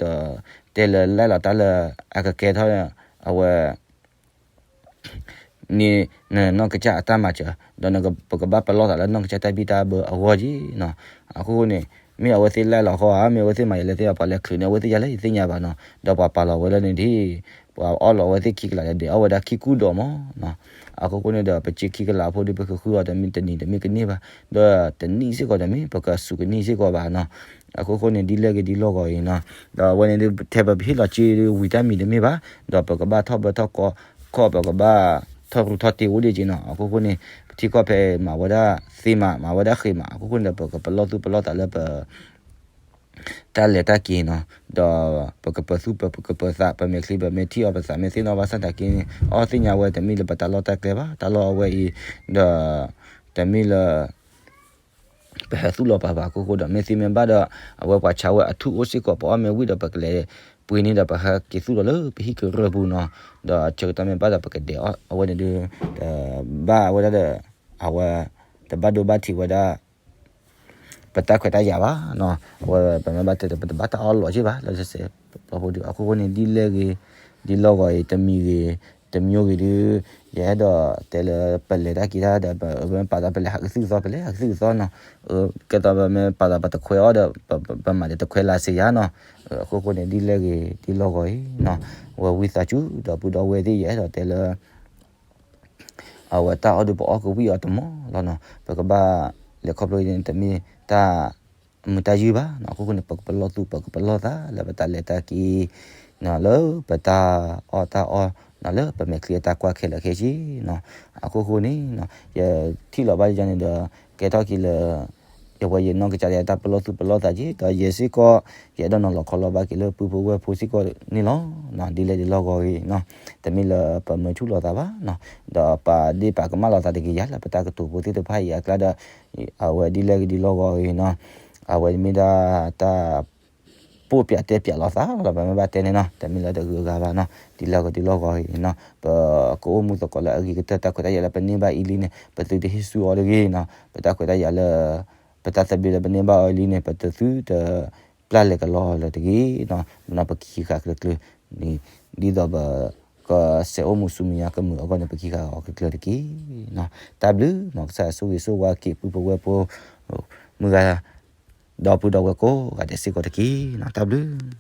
တဲလၢလဲလီၤတၢ်လၢ အကကဲထီၣ် အဝဲ န့ၣ် နနီၢ်ကစၢ်အတၢ်မၤစၢၤ ဒီးပကဘၣ်ပလီၢ်သးလၢနီၢ်ကစၢ်တၢ်ဘံၣ်တၢ်ဘၢအဂီၢ်က့ၤနီၤ. အဃိန့ၣ် မ့ၢ်အဝဲသ့ၣ်လဲလီၤဃီဧါ မ့ၢ်အဝဲသ့ၣ်မၤယလဲသ့ၣ် ပှၤလဲၤချုးန့ၢ်အဝဲသ့ၣ်ယလဲၣ် ယသ့ၣ်ညါဘၣ်နီၤ ဒီးပှၤပာ်လီၤဝဲလၢန့ၣ်ဒ် ပှၤအီၣ်လီၤဝဲသ့ၣ်ခံကလးဒီး ဒဲးအီၣ်ဝဲဒၣ်ခံကူဒီးမးနီၤ. အဃိဃိန့ၣ်ဒီး ပစ့ခံကလးဖိဒီး ပကဃုအီၤတမံၤတနံၤတမ့ၢ်ကန့ၢ်ဘၣ် ဒီးတနံၣ်စ့ၢ်ကီးတမ့ၢ် ပကစူးကန့ၢ်စ့ၢ်ကီးဘၣ်နီၤ. အဃိဃိန့ၣ် ဒ်လဲၣ်ဂ့ၤဒ်လီၢ်ဂီၤအံၤနီၤ ဒီးအဝဲန့ၣ်ဒုး ထဲပဟ့ၣ်လီၤစ့ဒုး ဝံၤတၢ်မံၤတမ့ၢ်ဘၣ် ဒီးပကဘၣ်ထီၣ်ဘၢထီၣ်ကီ ခီၣ် ပကဘၣ်ထီၣ်ရူၢ်ထီၣ်တ့ၢ်အိၣ်ဒံးက့ၤနီၤ. အဃိဃိန့ၣ် ပထံကီၢ်ဖဲမၤဝဲဒၣ်သ့မး မၤဝဲဒၣ်ဃ့မး အဃိဃိန့ၣ်ဒီး ပကပလီၢ်သူၣ်ပလီၢ်သးလၢပ တၢ်လဲၤတၢ်က့ၤနီၤ ဒီးပကပၢၤသူၣ်ပၢၤပကပၢၤသး ပမဲာ်ချံပမဲာ်ထံၣ်အီၤ ပသးမ့ၢ်သ့ၣ်နီၣ်ဘၣ်ဆၣ်သနာ်က့န့ၣ် အီၣ်သ့ၣ်ညါဝဲတမ့ၢ်လၢပတၢ်လီၢ်တၢ်ကျဲဘၣ် တၢ်လီၢ်အဝဲအံၤ ဒီး တမ့ၢ်လၢ ပဟဲသူၣ်လီၤပာ်ဘၣ်အဃိဃိဒီး မ့ၢ်သ့မ့ၢ်ဘၣ်ဒီး အဝဲပှၤဆါဝဲအထူၣ်အိၣ်စ့ၢ်ကီး ပအီၣ်မ့ၢ်ဝံၤဒီး ပကလဲၤပှ့ၤန့ၢ်ဒီး ပဟဲက့ၤသူၣ်လီၤလၢပဟံၣ်ကရၢၢ်ပူၤနီၤ ဒီးဆၢကတီၢ်မ့ၢ်ဘၣ်ဒီး ပကဒဲးအီၣ် အဝဲန့ၣ်ဒုး တဘၣ်ဝဲဒၣ်ဒီး အဝဲ တဘၣ်ဒိဘၣ်ထံးဝဲဒၣ် ပတၢ်ခွဲးတၢ်ယာ်ဘၣ်နီၤ အဝဲပမ့ၢ်ဘၣ်တဲဒီး ပတဘၣ်တၢ်အီၣ်လီၤက့ၤဘၣ် လၢစဲးစဲး ပှၤဖိဒုး အဃိဃိန့ၣ် ဒ်လဲၣ်ဂ့ၤ ဒ်လီၢ်ဂီၤအံၤ တမံၤဂ့ၤ တမံၤဂ့ၤဒုး ယအဲၣ်ဒိးတဲလၢပလဲၤတၢ်က့ၤတၢ်ဒီး ပမ့ၢ်ပာ်သးပလဲၤဟးကသုၣ်ကသီ ပလဲၤဟးကသုၣ်ကသီနီၤ ကဲသိးပမ့ၢ်ပာ်သးပတခွဲးအီၣ်ဒီး ပမၤဒီးတခွဲးလၢစ့ယါနီၤ အဃိဃိန့ၣ် ဒ်လဲၣ်ဂ့ၤ ဒ်လီၢ်ဂီၤအံၤနီၤ အဝဲဝံသးစူၤ ဒီပုၢ်ဒီဝဲၢ်သ့ၣ် ယအဲၣ်ဒိးတဲလၢ အဝဲတၢ်အီၣ်ဒုးပအီၣ်ကဝံၣ်အီၤတမီၤလီၤနီၤ ပကဘၣ်လဲၤခီဖျိန့ၣ် တမ့ၢ်တၢ်မုာ်တၢ်ယုၢ်ဘၣ်နီၤ အဃိဃိန့ၣ် ပကပလီၢ်သူၣ် ပကပလီၢ်သးလၢပတၢ်လဲၤတၢ်က့ၤ လၢပတၢ်အီၣ်တၢ်အီ လၢပမဲာ်ချံအတၢ်ကွၢ်ခဲလၢာ်ခဲဆ့နီၤ. အခိၣ်ဃိန့ၣ် ယထံၣ်လီၤဘၣ်ယန့ၣ်ဒီး ကဲထီၣ်က့ၤလၢ ယဝဲယနီၢ်ကစၢ်ဒၣ်ယဲတၢ်ပလီၢ်သူၣ်ပလီၢ်သးက့ ဒီးယဲစ့ၢ်ကီး ယအဲၣ်ဒိးနီၤလီၤခီလီၤဘၣ်က့ၤလၢပုၢ်ဖိဝဲၢ်ဖိစ့ၢ်ကီးန့ၣ်လီၤ. ဒ်လဲၣ်ဒ်လဲၣ်ဂီၢ်ဂ့ၤနီၤ, တမ့ၢ်လၢပမၢဆူၣ်လိာ်သးဘၣ်နီၤ, ဒီးပာ်ဒ့ၣ်ပာ်ကမၣ်လိာ်သးတက့ၢ်ယၤ လၢပတၢ်ကတိၤဖိသ့ၣ်တဖၣ်အံၤအကျါဒီး အဝဲဒ်လဲၣ်ဂ့ၤဒ်လဲၣ်ဂီၢ်ဂ့ၤနီၤ, အဝဲမ့ၢ်ဒၣ်တၢ် ပိာ်ပၠးတဲပၠးလိာ်သးလီၤ ပမ့ၢ်ဘၣ်တဲန့ၣ်နီၤ, တမ့ၢ်လၢတဂုၤအဂၤဘၣ်နီၤ, ဒ်လဲၣ်ဂ့ၤဒ်လဲၣ်ဂီၢ်ဂ့ၤနီၤ, ပကအိၣ်မူသကိးလၢအဂ့ၤကတၢၢ် တၢ်ခွဲးတၢ်ယာ်လၢပန့ၢ်ဘၣ်အံၤလံန့ၣ် ပသုတဟ့ၣ်ဆူၣ်အီၤတဂ့ၤနီၤ, ပတၢ်ခွဲးတၢ်ယာ်လၢ ပတၢ်သဘျ့လၢပန့ၢ်ဘၣ်အီၤအံၤလံန့ၣ် ပတသုတပျၢ်လဲၤကလီလၢၤတဂ့ၤနီၤ, ပနီၢ်ပခံဂၤကျၢၤကျၢၤန့ၣ် ဒ်သိးပ ကစဲးအိၣ်မူဆူမဲာ်ညါကမုာ်အဂီၢ်န့ၣ် ပခံဂၤအီၤကျၢၤကျၢၤတက့ၢ်နီၤ. တၢ်ဘျုးနီၤ, ကစၢ်ယွၤဆိၣ်ဂ့ၤဆိၣ်ဝါက့ၤပုၢ်ဖိဝဲၢ်ဖိ မုၢ်ဂၤ ဒီပုၢ်ဒီဝဲၢ်ကိးဂၤဒဲးစ့ၢ်ကီးတက့ၢ်နီၤ, တၢ်ဘျုး